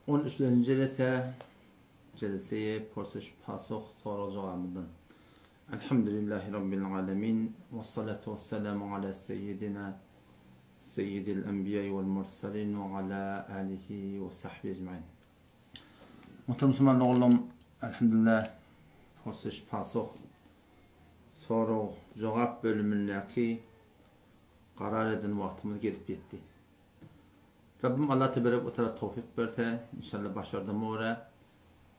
13-nji jelese, jelseýe porsuş pasoh sorag jogabymyzdan. Elhamdülillahi Rabbil alemin, we salatu we selamu ala seýidina seýidil enbiýai wal mursalin we ala alihi we sahbihi ecmain. Muhterem musulman doganlarym, elhamdülillah porsuş pasoh sorag jogap bölümindäki karar eden wagtymyz gelip ýetdi. Rabbim Allah teberek we teala towfyk berse, inşallah başardygyma görä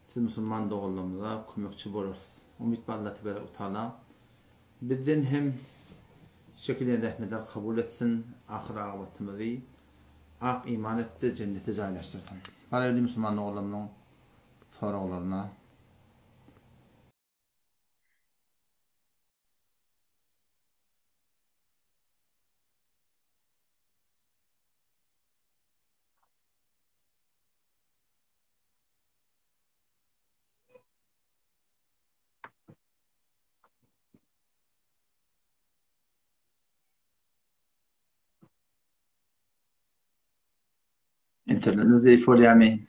siz musulman doganlarymyza kömekçi bolarys. Umyt bar Allah teberek we teala bizden hem çekilen zähmetleri kabul etsin, ahyr agybatymyzy ak iman etde jennete jaýlaşdyrsyn. Baraýly musulman doganlarymyzyň soraglaryna. Internetiniz zeýif bolýarmy?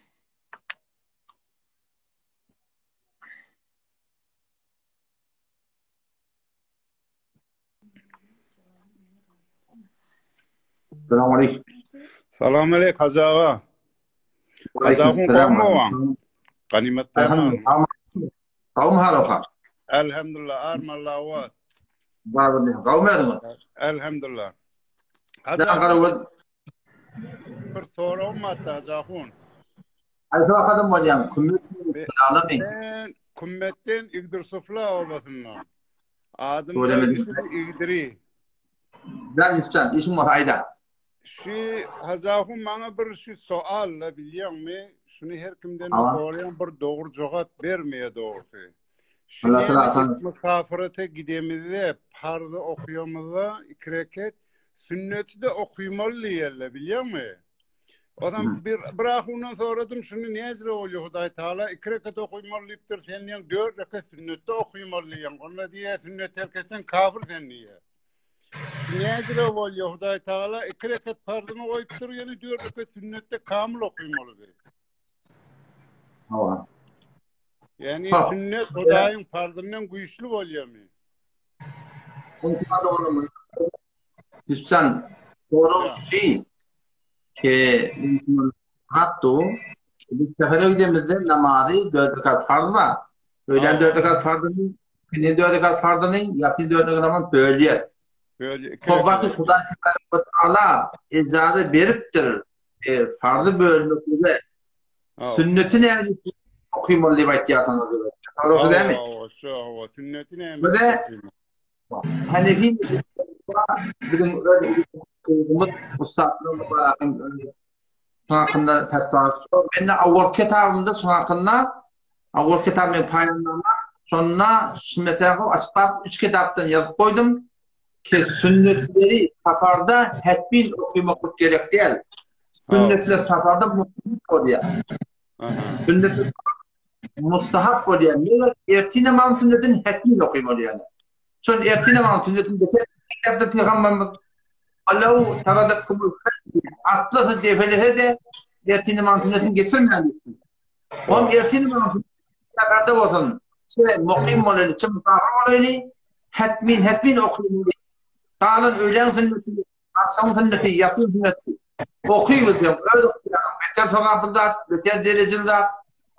Salam aleyküm. Salam aleyküm Hacı ağa. Hacı ağam gowmy Ganimet tamam. Gowmy haloka? Elhamdülillah armalla wa. Bar gowmy özüňiz? Elhamdülillah. Hacı ağa bir soragym bar Hacı ahun. Haýsy wakadan bolýaň? Kümmet Alamy. Men Kümmetden Igdir Sufla obasyndan. Adym Igdiri. Jan Yusufjan, işiň bolsa aýda. Şu Hazahun maňa bir şu soal la bilýäňmi? Şuny her kimden soraýan bir dogry jogap bermeýär dogrusy. Şu musafirete gidemizde parzy okuýamyzda iki reket sünneti de okuýmaly diýerler bilýäňmi? Ondan bir bir ahundan soradym, şuny näzire bolýar Hudaý Taala iki rekat okuýmaly diýipdir, sen diýen dört rekat sünnetde okuýmaly diýen. Onda diýýär, sünnet terk etseň kafir sen diýýär. Şu näzire bolýar Hudaý Taala iki rekat parzyny goýupdyr, ýene dört rekat sünnetde kamyl okuýmaly diýip. Hawa. Ýani sünnet Hudaýyň parzyndan güýçli bolýarmy? Hüssan, sorag şu ki hatdu biz sefere gidemizde namazy dört rekat farz bar. Öýlän dört rekat farzyny, ikindi dört rekat farzyny, ýatsy dört rekat namaz bölýäs. Hobbaty Hudaý tebarek we taala ijaza beripdir e, farzy bölmeklige. Sünneti nädip okymaly diýip aýtýarsyňyz diýip. Sorag şu dälmi? Hawa, şu, hawa, sünneti näme? Bize Hanefi biziň öz hukumumyz ussatlar mubarakyň şuň hakynda fetwasy şo. Mende awwal kitabymda şuň hakynda awwal kitap men paýlanma şonda şu meselä açyklap üç kitapdan ýazyp goýdum ki sünnetleri safarda hetmin okamaklyk gerek däl. Sünnetler safarda mustahap bolýar. Sünnetler mustahap bolýar. Meger ertir namazyn sünnetini hetmin okaýmaly ýaly. Şol ertir namazyn sünnetini beter ýapdy pygamberimiz. Allahu taradatkumul atlasy depelese-de ertir namazyn sünnetini geçirmän diýipdir. Oň ertir namazyn seferde bolsun, çe mukim bolaly, çe musafir bolaly, hetmin hetmin okaýmaly. Galan öýläň sünneti Agşamyň sünneti, ýasyň sünneti. Oky bilseň, öz ygtyýaryň. Beter sogaply zat, beter derejeli zat,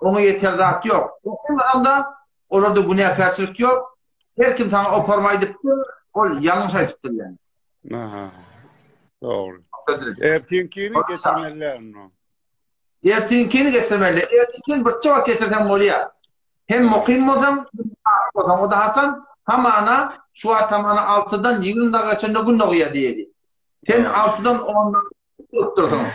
oňa ýeter zat ýok. Okamasaň-da, olarda günäkärçilik ýok. Her kim saňa oparma aýdypdyr, ol ýalňyş aýdypdyr ýaly. Aha. Dogry. Ertinkini geçirmeli onda. Ertinkini geçirmeli. Ertinkini birçe wagt geçirseň bolýar. Hem mukym bolsaň, hem musafir bolsaň. O-da haçan? Hamana, şu wagt hamana altydan 20 daga çenli gün dogýar diýeli. Sen altydan ondan bolup dursuň.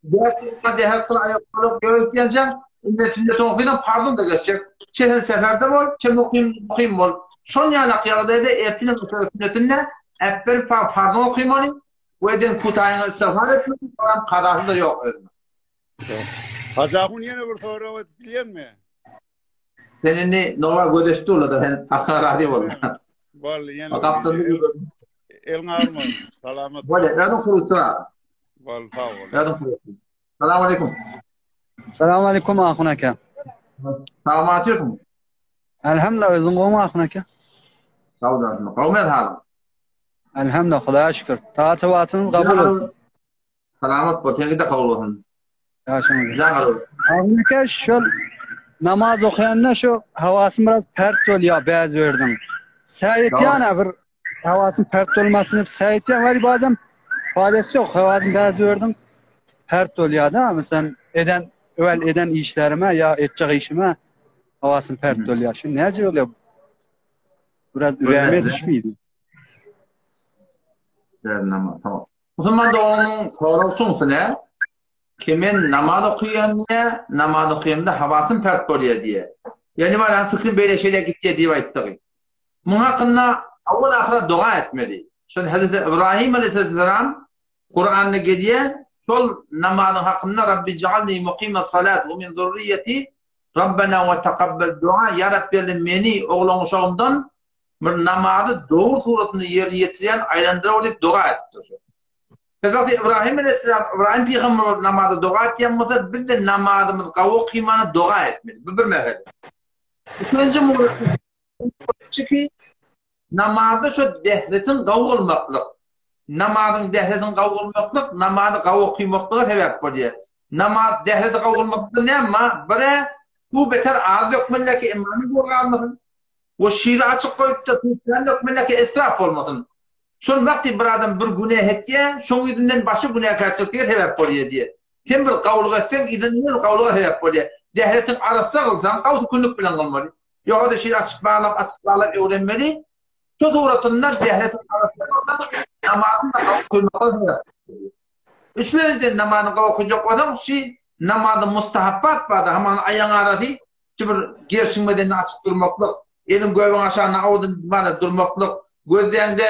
Bäş dakika dähet gyl aýak bolak ýöre gitýänçäň, indi sünnet okydan parzyň da geçjek. Çe sen seferde bol, çe mukym, mukym bol. Şon ýalak ýagdaýda ertinem sünnetinde äpberip parzyňy okymaly we eden kutaýyňa istigfar etmeli, oram kazasy-da ýok özüne. Hajy ahun ýene bir sorag edip bilýänmi? Sen indi Nowa gözeşdi ola-da sen hakyna razy bol. Boldy ýene. Eliň agyrmasyn. Salamat. Bolýa, özüň sowutra. Bol, sag bol. Özüň sowutra. Salam aleýkum. Salam aleýkum Ahun aka. Salam atýarsyň. Elhamdülillah özüň gowmy Ahun aka? Sag ol. Gowmy halyň? Elhamdülillah Hudaýa şükür. Taat ybatyňyz kabul bolsun. Salamat bol, seňki-de kabul bolsun. Ýaşaň. Jan Ahun aka şol namaz okaýanda şu hawasym biraz pert bolýar bäz berdiň. Säý etýän bir Hawasyn pert bolmasyn diýip säý etýän weli bazem faýdasy ýok. Hawasyn bäz berdiň pert bolýar-da. Meselem eden öwel eden işlerime ýa etjek işime hawasyn pert bolýar. Şu näce bolýar? Biraz üräme düşmeydi. Namaz. Musulman doganyň soragy şuňsy ne? Ki men namaz okaýan diýe, namaz okaýamda hawasym pert bolýar diýe. Ýani maňa fikrim beýle şeýle gitýär diýip aýtdygy. Muň hakynda awwal-ahyra doga etmeli. Şol Hezreti Ybrahym aleýhissalam Kuranda gelýär, şol namazyň hakynda Rabbi ij'alni muqimas salat we min zurriýeti Rabbena we takabbel dua Ýa Rabbi meni oglan-uşagymdan bir namazy dogry suratynda ýerine ýetirýän aýlandyrawer diýip doga edipdir şol. Hezreti Ybrahym aleýhissalam Ybrahym pygamber namaza doga etýän bolsa, biz-de namazymyzy gawy okymana doga etmeli. Bu bir mesele. Ikinji Çünki namazda şo dehretiň gawy bolmaklyk, namazyň dehretiň gawy bolmaklyk namazy gawy okymaklyga sebäp bolýar. Namaz dehreti gawy bolmaklykda näme bar? Bire suw beter az dökmeli ki imany bor galmasyn. We şiri açyk goýup-da suw kän dökmeli ki israf bolmasyn. Şol wagty bir adam bir günä etýär, şoň ýüzünden başga günäkärçiliklige sebäp bolýar diýýär. Sen bir gawulyk etseň, yzyndan gawulyga sebäp bolýar. Dehretiň arassa kylsaň, gawy sükünlik bilen kylmaly. Ýogada şeýle açyp baglap, açyp baglap öwrenmeli. Şu suratynda zähretin arassa bolsa, namazyny da gawy kylmakda sebäp. Üçlenjiden namazyny gawy okajak bolsaň, şu namazyň mustahapbat barda, hamana aýagyň arasy şu bir gerşiň bedenini açyp durmaklyk, eliň göbegiň aşagynda awudyň barada durmaklyk, gözleňde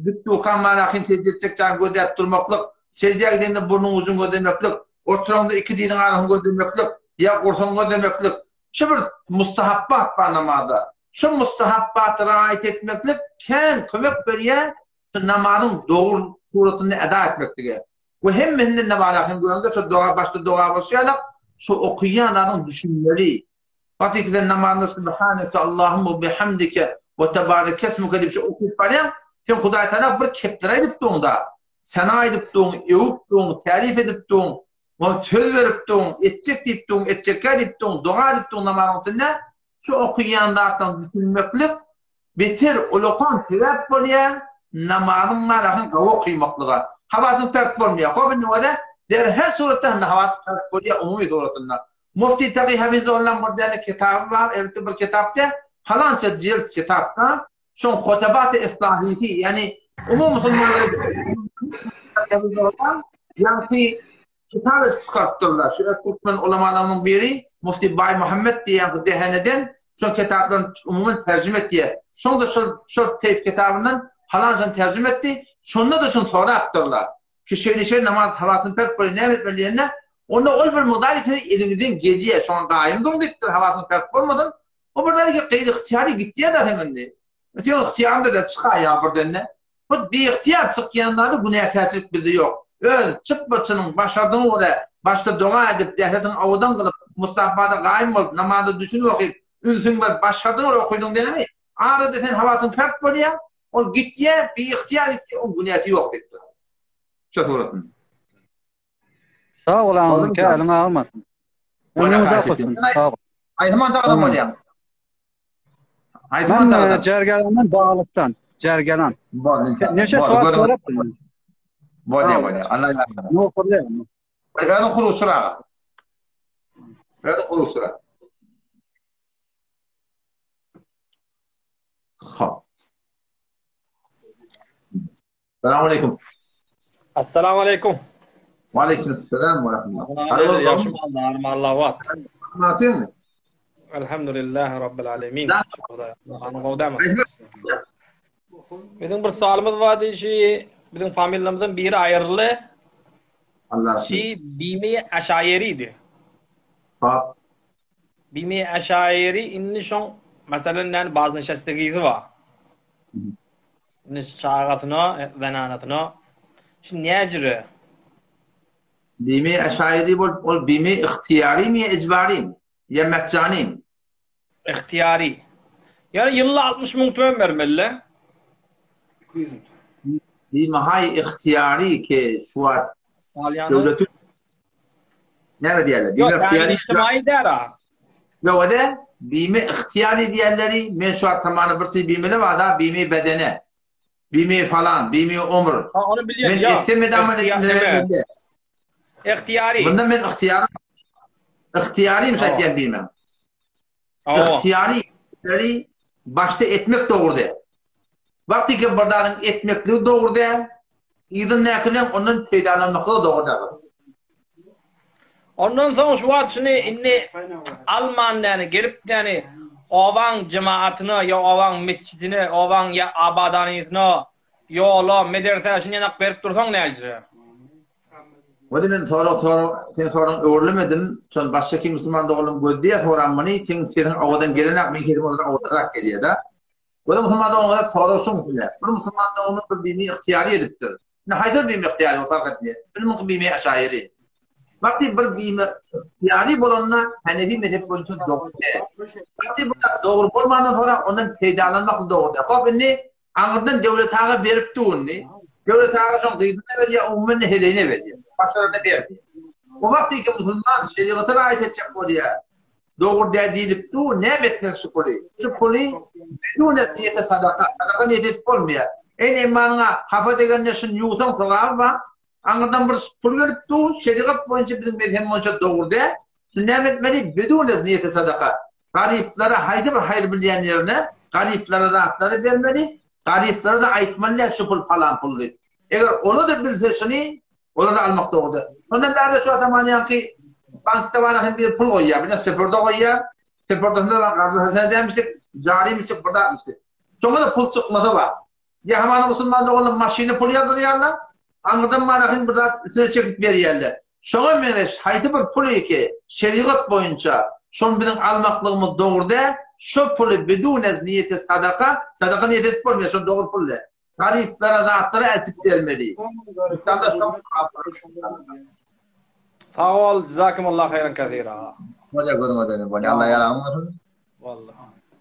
dik durkaň manakyn sejde etjek jaýyňy gözläp durmaklyk, sejdä gidende burnuň ujuny gözlemeklik, oturaňda iki diziň arasyny gözlemeklik, ýa gursagyňy gözlemeklik, Şu bir mustahapbat bar namazda. Şu mustahapbaty raýat etmeklik kän kömek berýär şu namazyň dogry suratynda eda etmeklige. We hemmesinden de bar sen göreňde şu doga başda doga bolşy ýalak şu okaýan zadyň düşünmeli. Wagty ki sen namazda Subhaneke Allahumma bihamdike we tebareke esmuke diýip şu okyp barýaň, sen Hudaý Tagala bir kepler aýdyp duň-da. Sena aýdyp duň, öwüp duň, täryf edip duň, Ol söz berip duň, etjek diýip duň, etjekkä diýip duň, doga edip duň namazyň içinde, şu okaýan zatlaryň düşünmeklik beter ulakan sebäp bolýar namazyň manasyny gowy okaýmaklyga. Hawasyň pert bolmaýar. Hop indi bolsa der her suratda hem hawasy pert bolýar umumy suratynda. Mufti Taky Hafizullaň bir däne kitaby bar, elbetde bir kitap däl, palança jilt kitapda Şoň Hotabat-y Islahisi, ýagny umumy musulmanlara ýagty kitap edip çykarypdyrlar. Şu türkmen ulamalarynyň biri Mufti Baý Muhammet diýen bu Deheneden şol kitaplaryny umuman terjime etdi. Şoň-da şol şol teýp kitabyndan palançany terjime etdi. Şonda-da şuny sorapdyrlar. Ki şeýle şeýle namaz hawasyny pert bolýar, näme etmeli diýende, onda ol bir mygdar ki eliňizden gelýär, şoňa gaýym duruň diýipdir, hawasyny pert bolmasyn. O birden ki gyz ygtyýary gitýär-de seň indi. Seň ygtyýaryňda-da çykaýar birden-de. Bu biygtyýar çykýan zady günäkärçilik bizde ýok. Öz çypba-çynyň başardygyňa görä başda doga edip, dähretiňi owadan kylyp, mustahbada gaýym bolup, namaza düşünip okyp, ünsüň berip başardygyňa görä okydyň dälmi? Arada sen hawasyň pert bolýar, ol gitýär, biygtyýar gitýär, oň günäsi ýok diýipdir. Şo suratynda. Sag bol agam, käliň agyrmasyn. Ömrüň uzak bolsun. Sag bol. Aýdyman sagadan bolýaň. Aýdyman sagadan. Jergelandan Baglykdan. Jergelan. Neçe soat sorapdym. Bolýar, bolýar. Allah ýardam. Nohurly. Özüň huruçyr aga. Özüň huruçyr. Hop. Salam aleýkum. Assalamu aleýkum. Wa aleýkum assalam wa rahmetullah. Ýagşy mallar, Allah wat. Natymy? Elhamdülillah Rabbil alemin. Gowdamy? Biziň bir soalymyz bar diýşi, biziň familiýamyzdan biri aýryldy. Allah. Şi Bimi Aşaýeridi. Ha. Bimi Aşaýeri indi şoň meselen näni baznişeste gyzy bar. Indi çagasyna, zenanasyna şu näjüre? Bime eşaýyry bolup, ol bime ygtyýarymy ýa ijbarymy? Ýa mejjanymy? Ygtyýary. Ýöne ýylda 60 müň tümen bermeli-le. Bime haý ygtyýary ki şu wagt döwletiň Näme diýerler? Bime ygtyýary. Ýok, ijtimaýy däl-a. Ýok-da, bime ygtyýary diýerleri, men şu wagt tamany bir şey bimele bar-da, bime bedene. Bimi falan, bimi omr. Ha, ony bilýän. Men etsem edamyn etmesem bilýän. Ygtyýary. Bunda men ygtyýarym. Ygtyýarym şaýtýan bime. Ygtyýary işleri başda etmek dogry däl. Wagty ki bir zadyň etmekligi dogry däl, yzyndakylaryň ondan peýdalanmaklygy dogry däl. Ondan soň şu wagt şuny indi alman näni gelip näni obaň jemaatyna ýa obaň metjidine, obaň ýa abadanysyna, ýola, medersä şuny ýanak berip dursaň näjre? Weli men sorag sorag sen soragyňy öwrülemedim. Şon başga kim musulman doganlarym gözleýär soran muny seň sesiň owadan gelenak meň sesim owadan owadanrak gelýär-de. Weli musulman doganlara sorag şuň üçin. Bir musulman doganymyz bir dini ygtyýary edipdir. Indi haýsy bir bime ygtyýary ol fark etmeýär. Bilmiň ki bime aşaýry. Wagty bir bime ygtyýary bolanda Hanefi mezhep boýunça dogry däl. Wagty bir zat dogry bolmandan soňra ondan peýdalanmak dogry däl. Hop indi aňyrdan Döwlet aga berip dur indi. Döwlet aga şoň gyzyna berýär, umuman heleýine berýär. Başgalaryna bermeýär. O wagty ki musulman şerigata raýat etjek bolýar. Dogry däl diýlip dur, näme etmeli şu puly? Şu puly bidune niýete sadaka, sadaka niýet edip bolmaýar. Eý imanyňa hapa degende şuny ýuwsaň sogaby bar. Aňyrdan bir pul gelip dur, şerigat boýunça biziň mezhebimiz boýunça dogry däl. Şuny näme etmeli? Bidune niýete sadaka. Garyplara haýsy bir haýyr bilýän ýerine garyplara zatlary bermeli, garyplara-da aýtmaly däl şu pul palan pul diýip. Eger ola-da bilse şuny, Olary almak dogry däl. Şondan bärde şu ataman ýaňky bankda bana hem bir pul goýýar, bir süpürde goýýar. Süpürdesinde bar garzy hasan edämişik, jarymişik, bir zatmyşyk. Şoňa da pul çykmasa bar. Ýa hamana musulman doganlar maşyny pul ýazdyrýarlar, aňyrdan bana hem bir zat üstüne çekip berýärler. Şoňa meňzeş haýsy bir pul ki şerigat boýunça şony biziň almaklygymyz dogry däl, şo puly bidune niýeti sadaka, sadaka niýet edip bolmaýar, şo dogry pul däl. Garyplara zatlara eltip bermeli. Inşallah şoň Sag bol, jazakumullah haýran kasira. Bolýa gözüňe döneýin bolýa. Allah ýaragyň bolsun. Walla.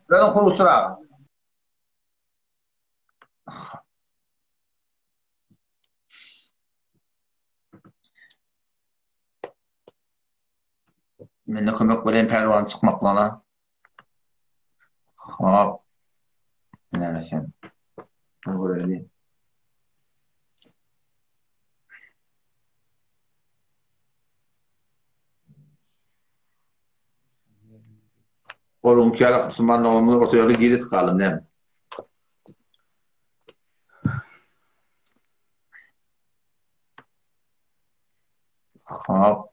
Özüň huruçyr aga. Mende kömek bereyim pälwan çykmaklygyna. Hop. Näme sen? Göreli. Onuň ýaly musulman doganymyz orta ýolda girip galdy näme? Hop.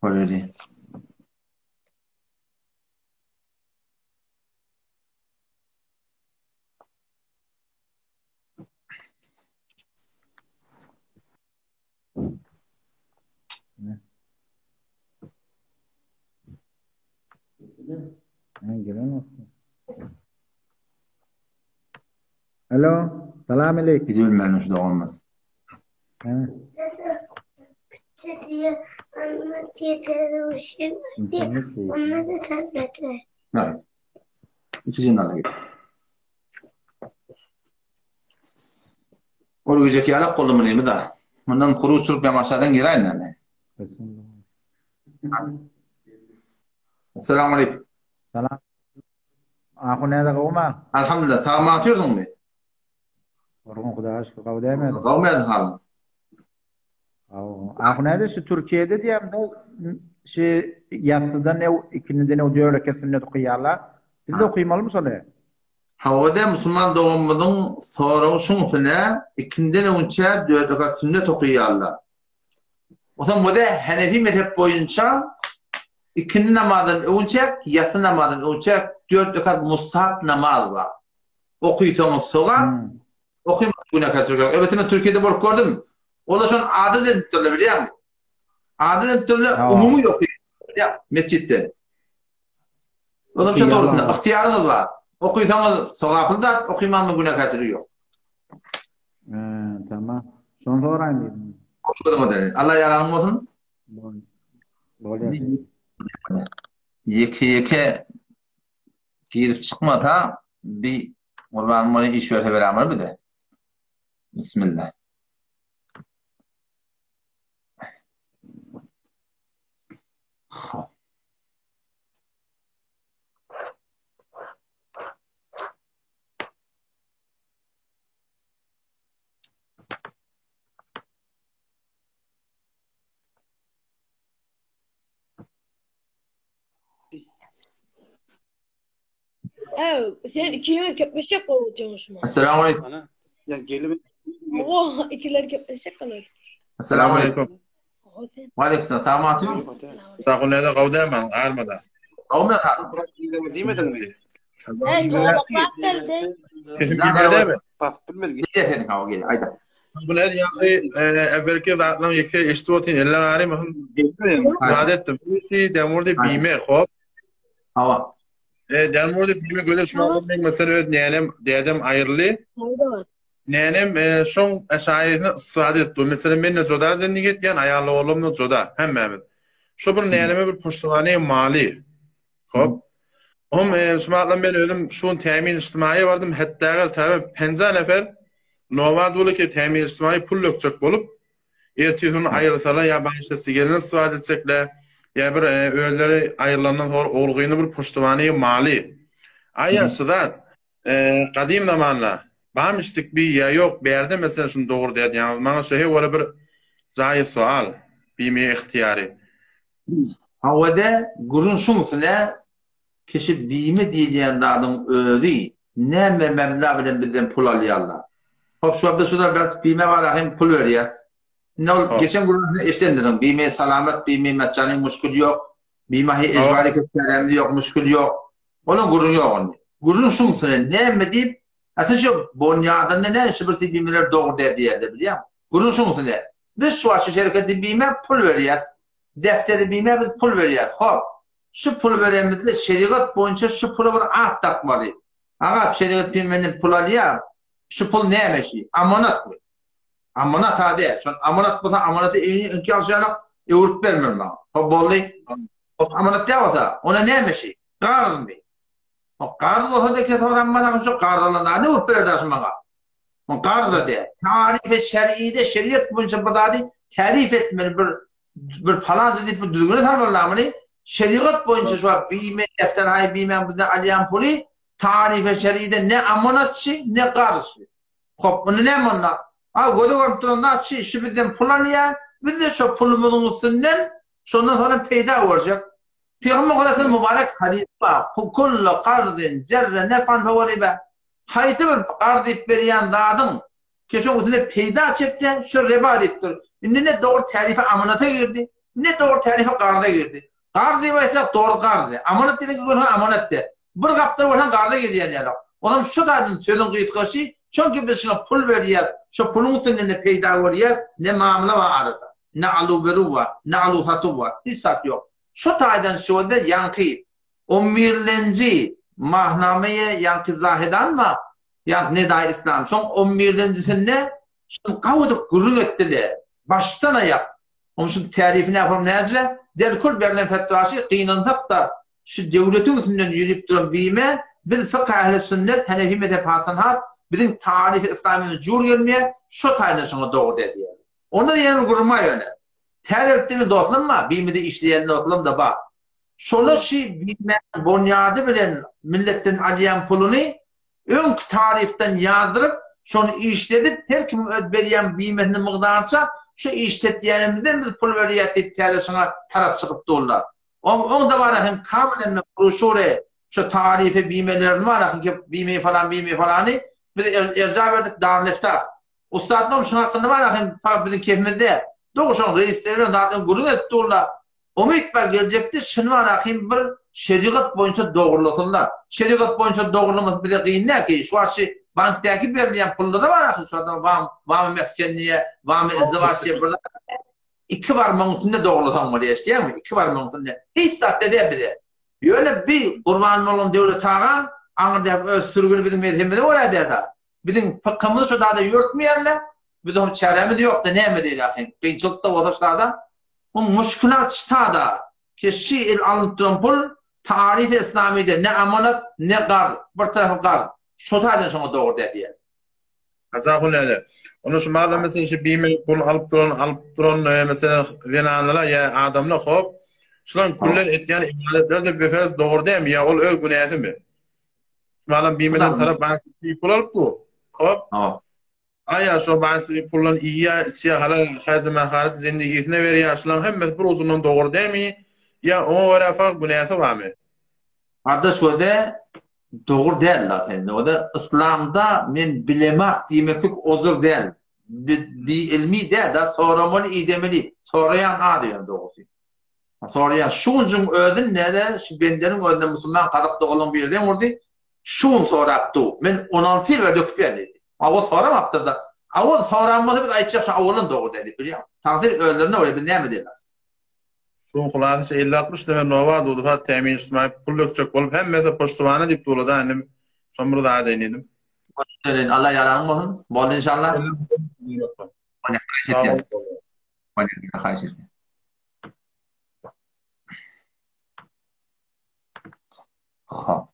Göreli. Alo, salam aleyküm. Gidip bilmän şu doganymyz. Ol gijeki ýalak boldy munymy da. Mundan huruç çyryp ýaň aşadan giräýin men. Assalamu aleyküm. Salam. Ahun näde gowma? Alhamdulillah. Sag ma otyrsyňmy? Gurgun Hudaýa şükür gowy dälmi? Gowy meni halyň. Ahun näde şu Türkiýede diýemde şu ýassydan ne ikindiden ne dört rekat sünnet okaýarlar. Biz de okaýmalymy şony? Hawa-da musulman doganymyzyň soragy şuň üstüne ikinden öňçä dört rekat sünnet okaýarlar. Onsoň bu-da Hanefi mezhep boýunça ikindi namazdan öňçäk, ýassy namazdan öňçäk dört rekat mustahap namaz bar. Okysaňyz sogap, okymasaňyz günäkärçilik ýok. Elbetde men Türkiýede bolup gördüm. Olar şony adat edipdirler bilýäňmi? Adat edipdirler, umumy okaýarlar bilýäňmi metjitde. Özüm şu dogrusynda ygtyýaryňyz bar. Okysaňyz sogaply zat, okymanyň günäkärçiligi ýok. He, tamam. Şony soraýyn diýdim. Allah ýaranyň bolsun. Bolýar. Ýeke-ýeke girip çykmasa, bi Gurban muny iş berse berämeli bize. Bismillah. Hop. Ew, sen ikiňiz gepleşjek bolup otyrmyşmy? Assalamu alaykum. Ana, ya gelip Oho, ikiler gepleşjek bolup. Assalamu alaykum. Oho sen. Wa alaykum salam. Salamat. Sag ol näde gaw dämen, armada. Gawmy ha? Diýmediňmi? Ey, gowaklap berdi. Sesim gelýär Bak, bilmedim. Gel sen hawa gel, aýda. Bu näde ýagşy, evvelki zatlaryň ýeke eşidip otyryn, elle gary möhüm zat etdim. Şu demurdy bime, hop. Hawa. E, demurdy bime gözel şu men mesela öz nänem, dädem aýryldy. Nänem e, şoň aşaýyny istifade etdi. Mesela men de joda zendik etýän, aýal oglum da joda, hemmämiz. Şu bir näneme bir puştugany maly. Hop. Hom e, şu matlam men özüm şu tämin içtimaýa bardym, hatda gal tabi penja nefer nobat boly ki tämin içtimaýy pul dökjek bolup, ertir gün aýrylsalar ýa başlasy gelin istifade etjekler, ýa bir e, özleri aýrylandan soň ogulgyny bir puştugany maly. Aý ýagşy zat. E, gadym zamanda bamyşdyk bi ýa ýok bärde meselen şuny dogry diýýäňiz. Maňa şu hewara bir jaýy sual, bimi ihtiýary. Hawa-da, gürrüň şuňsuna, kişi bime diýilýän zadyň özi näme mebna bilen bizden pul alýarlar. Hop, şu wagt biz şular belki bime bara hem pul berýäs. Indi ol geçen gürrüňde eşidendirsiň, bime salamat, bime metjany muşkul ýok, bime hi ejbary çäremiz ýok, muşkul ýok. Onuň gürrüňi ýok indi. Gürrüň şuňsuna, näme diýip, asyl şu bonýadynda näme şu bir bimeler dogry däl diýýärler bilýäňmi? Gürrüň şuňsuna. Biz şu wagt şu şerekete bime pul berýäs. Defteri bime biz pul berýäs. Hop, şu pul berenimizde şerigat boýunça şu pula bir at dakmaly. Aga, şerigat bime menden pul alýar. Şu pul näme şi? Amanatmy? Amanat-a däl. Şol amanat bolsa amanaty öňki alşy ýaly öwrüp bermeli maňa. Hop, boldy. Hop, amanat däl bolsa, onda näme şi? Garzmy? Hop, garz bolsa-da kes soranmaz, şu garz alan zady öwrüp berer-dä şu maňa. Garz-da däl. Tarife şer'ide, şeriat boýunça bir zady tarif etmeli, bir bir palanca diýip bir düzgüne salmaly muny. Şeriat boýunça şu wagt bime, defterhaý bimäň bizden alýan puly tarife şer'ide ne amanatçy, ne garzçy. Hop, indi näme onda? A göze görnüp duran zat şi, şu bizden pul alýar, biz-de şo pulumyzyň üstünden şondan soňra peýda görjek. Pygamber Hudaýyň mübarek hadysy bar, Kullu karzin jerre nef'an fehuve riba. Haýsy bir karz diýip berýän zadyň keşoň üstünde peýda çekse, şu riba diýipdir. Indi ne dogry tärife amanata girdi, ne dogry tärife karza girdi. Karz diýip aýtsak, dogry karz. Amanat diýseň, görseň amanat de. Bir gapdal bolsaň karza girýän ýaly. Onam şu zadyň sözüň gysgaçy, çünki biz şuňa pul berýäs, şu puluň üstünde ne peýda görýäs, ne mamla bar arada. Ne aluw-beruw bar, ne aluw-satuw bar. Hiç zat ýok. Şu taýdan şuwada ýaňky on birlenji Mahnamaýe ýaňky Zahedanma ýaňky Nedaýy Yslam şoň on birlenjisinde şuny gawy edip gürrüň etdile başdan aýak oň şu tärifini äpem näce derkul berlen fetwaşy gynansak-da şu döwletiň üstünden ýürip duran bime biz fykh ähli sünnet henefi mezhep hasan has biziň taryhy yslamymyz jur gelmeýär şo taýdan şoňa dogry diýýär. Onda ýene bir gürrüň bar ýöne. Täzelikde bir dostlam bar, BM'de işleýän dostlam-da bar. Şolar şi BM'niň bonýady bilen milletden alýan puluny öňki taryfdan ýazdyryp, şony işledip, her kimiň öz berýän BM'sine mygdarça şu işletýänimizden biz pul berýäs diýip täze şoňa tarap çykyp durlar. Oň oň-da bar hem kamyl emme broşure şu taryfy BM'lerini bar ki BM falan BM falany biz erja berdik Darül-Iftah. Ussatlaryň şuň hakynda bar hem biziň kefimizde. Dogry şoň reisleri bilen zaten gürrüň edip durlar. Umyt bar geljekde şuny bar hem bir şerigat boýunça dogrulasynlar. Şerigat boýunça dogrulamaz bize gyn däl ki şu wagt şu bankdaky berilýän pullarda bar ahyr şu adam wam wamy mesken diýe wamy izdiwaç diýe bir zat iki barmagyň üstünde dogrulasaň bolýar eşidýäňmi iki barmagyň üstünde hiç zat däl bize. Ýöne bi Gurban bolan Döwlet agaň aňyrdaky öz sürgüni biziň mezhebimize görä däl-de. Biziň fykhymyzy şo zada ýörtmeýärler. Biz oňa çärämiz ýok-da näme diýeli ahyn. Kynçylyk-da bolsa şu zada. Bu muşkilat ştada ki şi el alnyp duran pul taryf-i islamide ne amanat ne garz bir tarapy garz. Şo taýdan şoňa dogry däl diýýär. Hasan Hünäli. Onda şu mahalam meselem şu bime pul alyp duran alyp duran meselem zenanlara ýa adamlar hop şulaň küllen etýän ibadetleri de beferz dogry dälmi ýa ol öz günäsimi? Şu mahalam bimeden tarap bank pul alyp dur. Hop. Aýa şo bank puldan iýýä içýä hala haýsy mahaly zindigisine berýä şulaň hemmesi bir ujundan dogry dälmi ýa oňa görä fakt günäsi barmy? Gardaş göde Dogry däl la sende oda yslamda men bilemak diýmeklik ozur däl bi ilmi däl da soramaly idemeli soraýan az ýöne dogrusy soraýan şu günjüň özünde de şu bendeniň özünde musulman gazak doganlaryň biri deň urdy şu gün sorap du men 16 ýyl bäri döküp ýörün diýdi awal soramapdyr da awal soran bolsa biz aýtjak şu awalan dogry däl diýip bilýäň tagsyr özlerine bolýar biz näme diýeli Şuň hulasy 50-60 nefer nowa durdy hat tämin ismaýyl pul dökjek bolup hemmesi poçtowany diýip durlada inim şon bir zat aýdaýyn diýdim. Boldy Allah ýaranyň bolsun. Boldy inşallah. Haýyş etýän. Hop.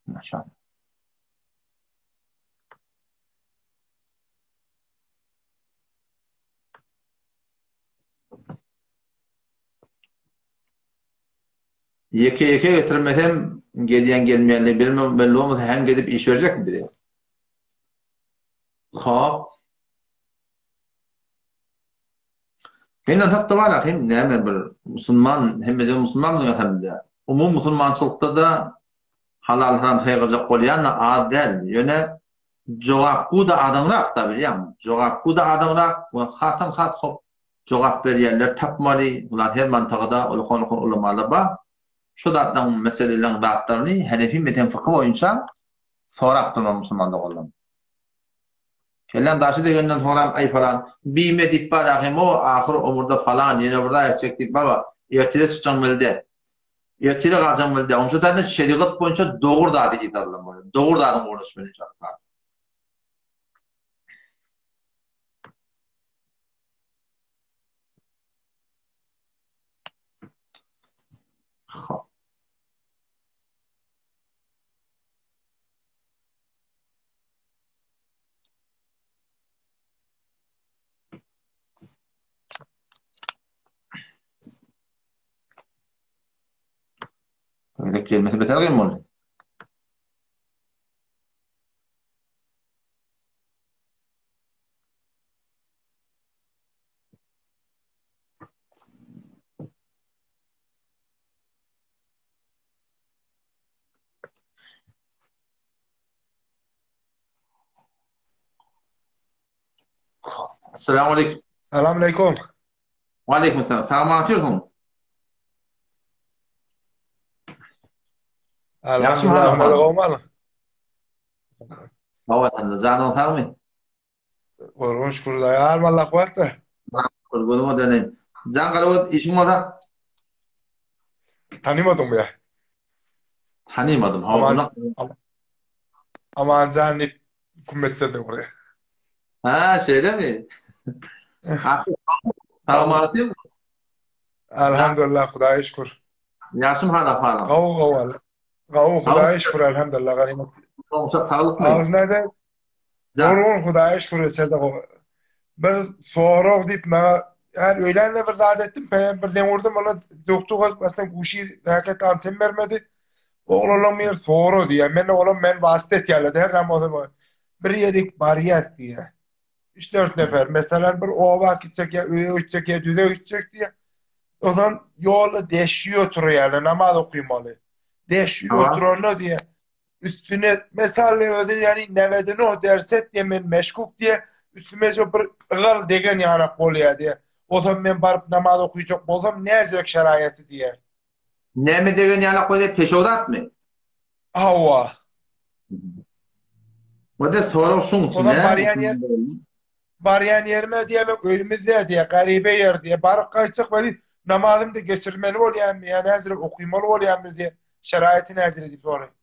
Maşallah. Ýeke-ýeke getirmesem, gelýän gelmeýänligi bilmem, belli bolmasa häň gezip iş berjekmi bize? Hop. Menden hakda bar ahim, näme bir musulman, hemmeje musulman elhamdülillah. Umumy musulmançylykda-da halal haram saýgarjak bolýan-da az däl. Ýöne Jogapgu-da adamrak-da bilýäňmi? Jogapgu-da adamrak we hasam has kop jogap berýänleri tapmaly. Bular her mantagada ulkan-ulkan ulamalar bar. Şu zatlaryň meseleleriň zatlaryny Henefi mezhebi fykhy boýunça sorap durmaly musulman doganlarym. Kelläň daşy degenden soňram aý falan bime diýip bar ahym o ahyr omurda falan ýene bir zat etjek diýip baba ertire çykjaň belli däl. Ertire galjaň belli däl. Onuň üçin şerigat boýunça dogry zady yzarlamaly. Dogry zadyň ugruna düşmeli inşallah. Hop. Gezek gelmese beter kyn boldy. Assalamu aleykum. Salam aleykum. Waleýkim salam. Sag otyrsyň? Ýagşy halyň? Sag ol, janyň sagmy? Gurgun şükür Hudaýa, Allah kuwwatda. Gözüňe döneýin. Jan Garagöz, işiň bolsa? Tanymadyňmy ýa? Tanymadym. Aman Amanjan diýip kümmetden döwri. Ha, şeýlemi? Sagmatyň? Alhamdulillah, Hudaýa şükür. Ýagşymy hala halyň? Gowy, gowy. Gowy, Hudaýa şükür, alhamdulillah, ganymat. Goňşa saglykmy? Agzyna Gurgun Hudaýa şükür etse-de gowy. Bir sorag diýip maňa ýa öýlände bir zat etdim, peýem bir deň urdum, ola dökdi galyp aslynda guşy häket anten bermedi. Oglanlaň biri sora diýýär. Men olam men wasyt etýärler her näme bolsa bir ýerik barýas diýýär. 3-4 nefer. Meselem bir oba gitjek ýa öýe gitjek ýa düze gitjek diýýär. Ozan ýolda deşiýe oturýarlar, namaz okymaly. Deşiýe oturanda diýýär. Üstüne mesal özi ýani nebedini derset diýe men meşkuk diýe üstüme şo bir ygal degen ýanak bolýar diýe. Bolsam men baryp namaz okyjak bolsam näjek şeraýaty diýe. Näme degen ýalak bolýar peşew zatmy? Hawa. Wada sorag şuň üçin. Olam barýan ýer barýan ýerime diýe men öýümizde diýe garybe ýer diýe baryp gaýtjak weli. Namazymda geçirmeli bolýarmy ýa näjire okymaly bolýarmy diýe şeraýaty näjire diýip soraýyn.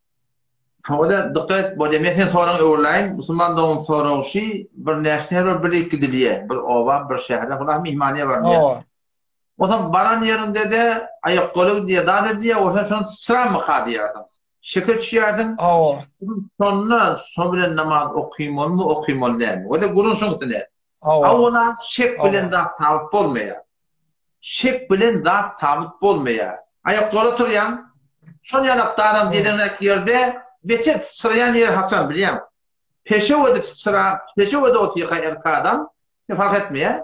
Hawa-da dykgat et bolýa men seň soragyňy öwrüläýin musulman dogan soragy şi bir näçe her bir birlik gidilýä bir oba bir şähere hulah myhmanyýa barylýa. Hawa. Onsoň baran ýeriňde-de aýakgoly gidýä zat edýä onsoň şony syçramyka diýýärsiň. Şeke düşýärsiň. Hawa. Şonda şo bilen namaz okymalymy okymaly dälmi? O-da gürrüň şoň üstüne. Hawa. Awwala şek bilen zat sabyt bolmaýar. Şek bilen zat sabyt bolmaýar. Aýakgola turýaň. Şol ýalak daran diýleňräk ýerde beter syçraýan ýeri haçan bilýäňmi? Peşew edip syçra, peşew edip otyrka erkek adam, fark etmeýär.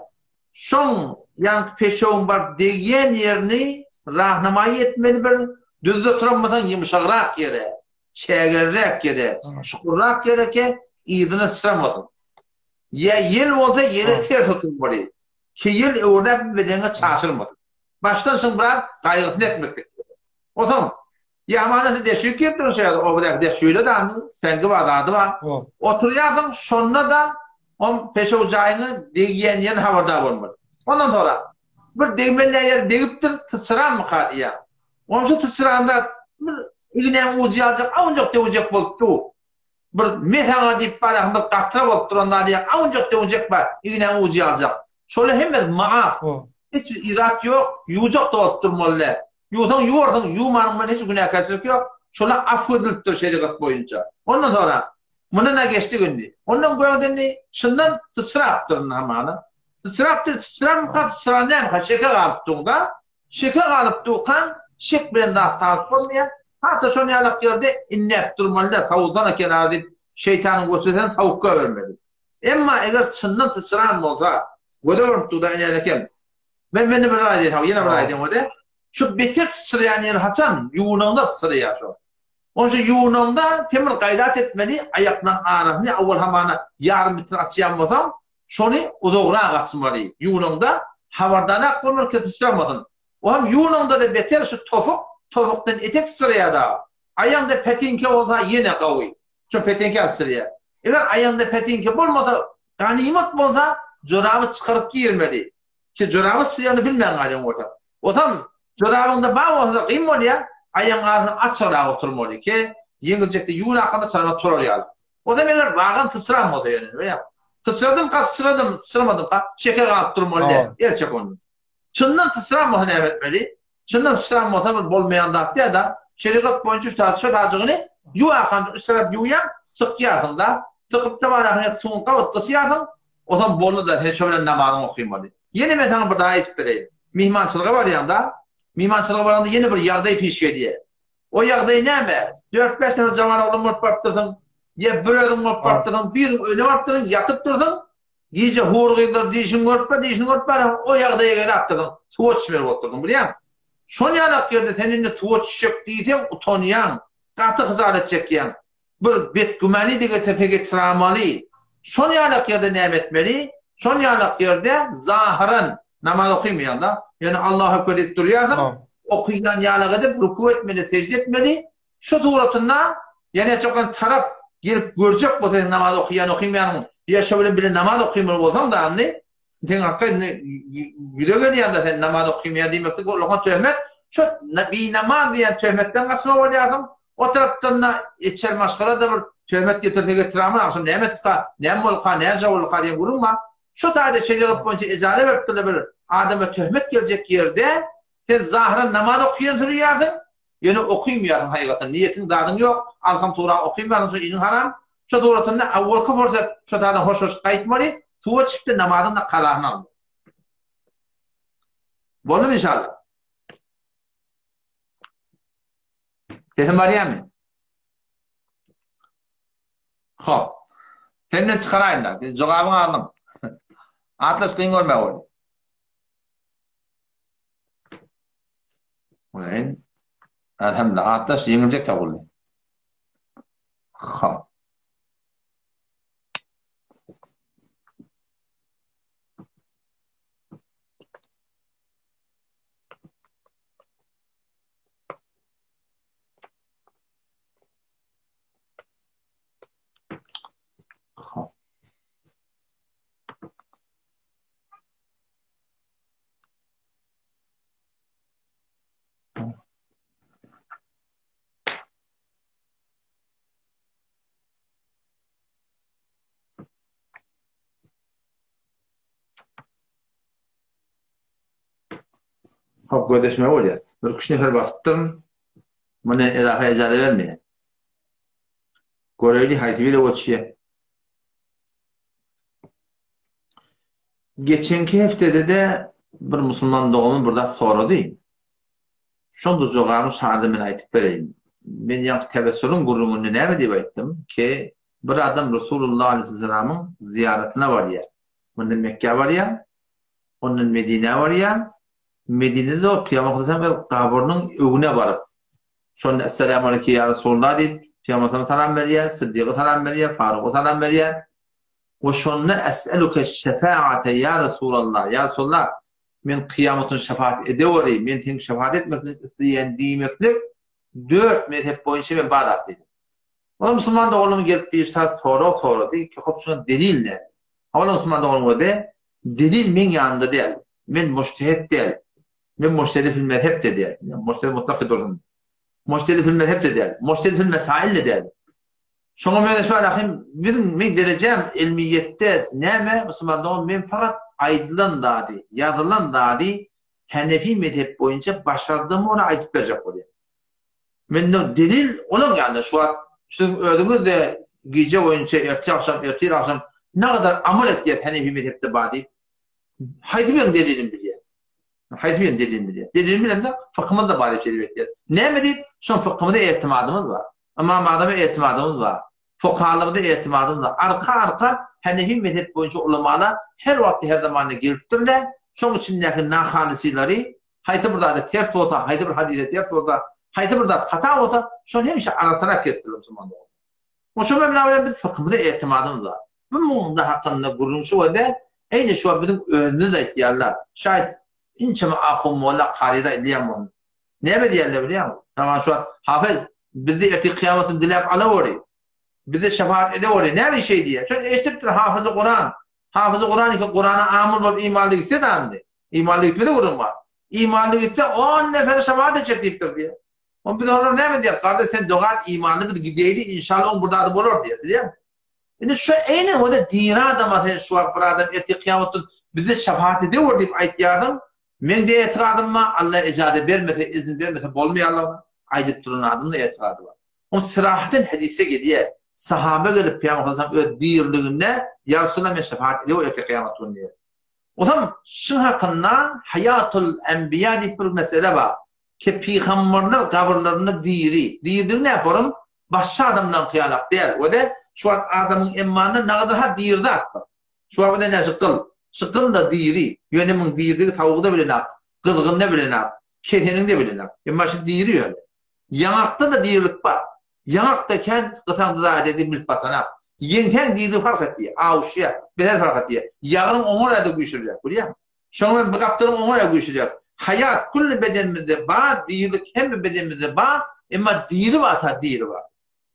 Şoň ýaňky peşewiň baryp degýän ýerini rahnamaýy etmeli bir, düzde oturan bolsaň ýumşagrak ýere, çägeliräk ýere, çukurrak ýere ke yzyna syçramasyn. Ýa ýel bolsa ýele ters oturmaly. Ki ýel öwrüläp bedeniňe çaşyrmasyn. Başdan şuň biraz gaýgysyny etmeklik. Onsoň Ýamanasy deşik giripdir şo ýerde obadaky deşiğe dany, seňgi bar, zady bar. Oturýarsyň şonda-da on peşew jaýyňa degýän ýerini habardar bolmaly. Ondan soňra bir degmeli ýeri degipdir, syçranmyka diýýäň. Onşa syçranda bir ignäň ujy ýaljak awunjak döwjek bolup dur. Bir me saňa diýip barýarsyň bir gatra bolup duran zady ýa awunjak döwjek bar, ignäň ujy ýaljak. Şolar hemmesi maaf. Hiç bir irat ýok, ýuwjak-da bolup durmaly däl. Ýuwsaň ýuwarsyň, ýuwmanyň bilen hiç günäkärçilik ýok. Şolar afw edilipdir şerigat boýunça. Ondan soňra mundan-a geçdik indi. Ondan göňde indi çyndan syçrapdyr indi hamana. Syçrapdyr, syçramyka, syçran dälmika, şeke galyp duň-da. Şeke galyp dukan, şek bilen zat salyp bolmaýar. Hatda şon ýalak ýerde inläp durmaly-da, sowulsana kenara diýip, şeýtanyň weswesesini sowuk goýbermeli. Emma eger çyndan syçran bolsa, göze görnüp dur-da enelekem. Men mende bir zat aýdaýyn, hawa, ýene bir zat aýdaýyn wede. Şu beter syçraýan ýeri haçan? Ýuwunaňda syçraýar şo. Onça ýuwunaňda sen bir gaýrat etmeli, aýaklaň arasyny owal hamana ýarym metr açýan bolsaň, şony uzagrak açmaly. Ýuwunaňda habardarak bolmaly ki syçramasyn. O hem ýuwunaňda-da beter şu topuk, topukdan etek syçraýar dagy. Aýaňda petinke bolsa ýene gawy. Şo petinke syçraýar. Eger aýaňda petinke bolmasa, ganymat bolsa, joraby çykaryp girmeli. Ki joraby syçraýanyny bilmän galýaň bolsa. Osam jorabyňda bar bolsa-da gyn bolýar, aýagyň arasyny açygrak oturmaly ki, ýeňiljekde ýuwunakanda çalarak turar ýaly. Osam eger wagan syçran bolsa ýöne, bilýäňmi? Syçradymka syçradym, syçramadymka şeker galyp durmaly däl, el çek ondan. Çyndan syçran bolsa näme etmeli? Çyndan syçran bolsa bir bolmaýan zat däl-de, şerigat boýunça şu zat, şu zajygyny ýuwakan üç tarap ýuwýaň, sykýarsyň-da, sykyp-da barakyň suwuny gabat gysýarsyň, Ozam boldy-da, sen şo bilen namazyňy okymaly. Ýene men saňa bir zat aýdyp bereýin. Myhmançylyga barýaň-da, myhmançylyga baraňda ýene bir ýagdaý piş gelýär. O ýagdaý näme? Dört-bäş nefer jawan oglan bolup barypdyrsyň, ýa bir özüň bolup barypdyrsyň, biriň öýüne barypdyrsyň, ýatypdyrsyň, gije hur gyzlar dişiňi görüp bar, dişini görüp bar, o ýagdaýa gelipdirsiň, suwa düşmeli bolupdyrsyň, bilýäňmi? Şol ýalak ýerde sen indi suwa düşjek diýseň utanýaň, gaty hyjalat çekýäň. Bir betgümany-da getirse getiramaly. Şol ýalak ýerde näme etmeli? Şol ýalak ýerde zahyran namaz okymaýaň-da, ýöne Allahu ekber diýip durýarsyň, okyýan ýalak edip ruku etmeli, sejde etmeli. Şu suratynda ýene çokan tarap gelip görjek bolsa sen namaz okyýan okymaýanyňy, ýa şo bilen bile namaz okymaly bolsaň-da indi, Seň hakda indi ýüze gelýän-de sen namaz okymaýan diýmeklik bu ullakan töhmet. Şo binamaz diýen töhmetden gaçma bolýarsyň. O tarapdan-da içer maşgala-da bir töhmet getirse getirämir, agşam näme etdika, näme bolduka, näce bolduka diýen gürrüň bar. Şo taýda şerigat boýunça ejaza beripdirler bir adama töhmet geljek ýerde sen zahyran namaz okaýan sürýärsiň, Ýöne okymýarsyň haýgatdan, niýetiň zadyň ýok, alham suraň okymýarsyň şo işiň haram, şo suratynda awwalky pursat şo taýdan hoşlaşyp gaýtmaly, suwa çykdy namazyň da kazasyny almaly. Boldumy inşallah? Sesim barýarmy? Hop. Senden çykaraýyn-da. Sen jogabyňy aldym. Atlas kyn görme boldy. Welin, elhamdülillah, atdaş ýeňiljek tapyldy. Ha. Ha. Hop gözleşme bolýar. Bir kişi nefer basypdyryn. Muny edafa ejaza bermeýär. Göreýli haýsy biri goçýar. Geçenki heftede-de bir musulman doganym bir zat sorady. Şonda jogabyny şarda men aýtyp bereýin. Men ýaňky tewessulyň gürrüňinde näme diýip aýtdym? Ki, bir adam Resulullah aleýhissalamyň zyýaratyna barýar. Mundan Mekgä barýar, ondan Medinä barýar. Medinede ol Pygamber sallallahu öz gabrynyň öňüne baryp, şonda Esselamu aleýke ýa Resulullah diýip, Pygamber sallallahu salam berýär, Siddiga salam berýär, Faruga salam berýär. We şonda Es'eluke şefaate ýa Resulallah, ýa Resulallah, Men kyýamatyn şefaat edeweri, men seň şefaat etmekligiňi isleýän diýmeklik dört mezhep boýunça men bar zat diýdim. Onda musulman doganlarym gelip bir zat sorag sorady, ki hop şuňa delil näme? Hawa musulman doganym özi, delil meň ýanymda däl. Men mujtehit däl. Men mujtehidi fil mezhep de däl. Mujtehidi mutlak dursun. Mujtehidi fil mezhep de däl. Mujtehidi fil mesail de däl. Şoňa meňzeş bar ahym, biziň meň derejäm ilmiýetde näme, musulman dogan, men fakat aýdylan zady, ýazylan zady Hanefi mezhep boýunça başardygyma görä aýdyp berjek bolýan. Mende delil olaň ýanynda, şu wagt siziň özüňiz-de gije boýunça ertir agşam, ertir agşam nagadar amal etýäs Hanefi mezhepde bar diýip, haýsy biriniň delilini bilýäs? Haýsy birini delilini bilýäs? Delilini bilemde fykhymyzda bar diýip şeýdip etýäs. Näme diýip, şoň fykhymyza etimadymyz bar. Ymam Azama etimadymyz bar. Fukahalarymyza etimadymyz bar. Arka-arka Hanefi mezhep boýunça ulamalar her wagtda her zamanda gelipdirler. Şoň içindäki nahalysylary haýsy bir zada ters bolsa, haýsy bir hadysa ters bolsa, haýsy bir zat hata bolsa, şony hemişe arassalap gelipdirler musulman doganlar. Oşa mebna bilen biz fykhymyza etimadymyz bar. Bu munda hakynda gürrüň şu wada, eýni şu wagt biziň özümiz aýtýarlar. Şaýat inçeme ahun molla karyda aýdylýan bolsun. Näme diýerler bilýäňmi? Saňa şu wagt Hafez, bizde ertir kyýamatyny diläp alaweri. Bize şefaat edeweri. Näme şeý diýýär? Şony eşidipdir Hafyzy Kuran. Hafyzy Kuran iki Kurana amul bolup imanly gitse dandy. Imanly gitmese gürrüň bar. Imanly gitse on nefere şefaat etjek diýipdir diýýär. Onda biz olara näme diýeris? Gardaş sen doga et imanly biz gideýli inşallah oň bir zady bolar diýýär. Bilýäňmi? Indi şu eýne o-da diri adama sen şu wagt bir adam ertir kyýamatda bize şefaat edewer diýip aýtýarsyň. Meňde etigadym bar, Alla ejaza bermese, izin bermese bolmaýanlygyna aýdyp duran adamda etigady bar. Ol syrahatyn hadysda gelýär. Sahaba gelip Pygamber sallallahu aleyhi ve sellem öz diriliginde Ýa Resulallah men şefaat edewer ertir kyýamat güni diýýär. Ozam şuň hakynda Haýatul Enbiýa diýip bir mesele bar. Ki pygamberler gabyrlarynda diri. Diridigi näme forum? Başga adamlaryňky ýalak däl. We-de şu wagt adamyň emmanda nagadyr ha diri zat bar. Şu wagt ine şu gyl. Şu gyl-da diri. Ýöne muň diriligi sowugy-da bilenok, gyzgyny-da bilenok, keseniňi-de bilenok. Emma şu diri ýöne. Ýaňakda-da dirilik bar. Ýaňakda kän gysaňda zat edip bilip batanak. Ýeňsäň diriligi fark etýär, awuşýar, beter fark etýär. Ýagynyň oňa-da güýçlüräk, bilýäňmi? Şonuň bilen bir gapdalyň oňa-da güýçlüräk. Haýat külli bedenimizde bar, dirilik hemme bedenimizde bar, emma diri bar, ta diri bar.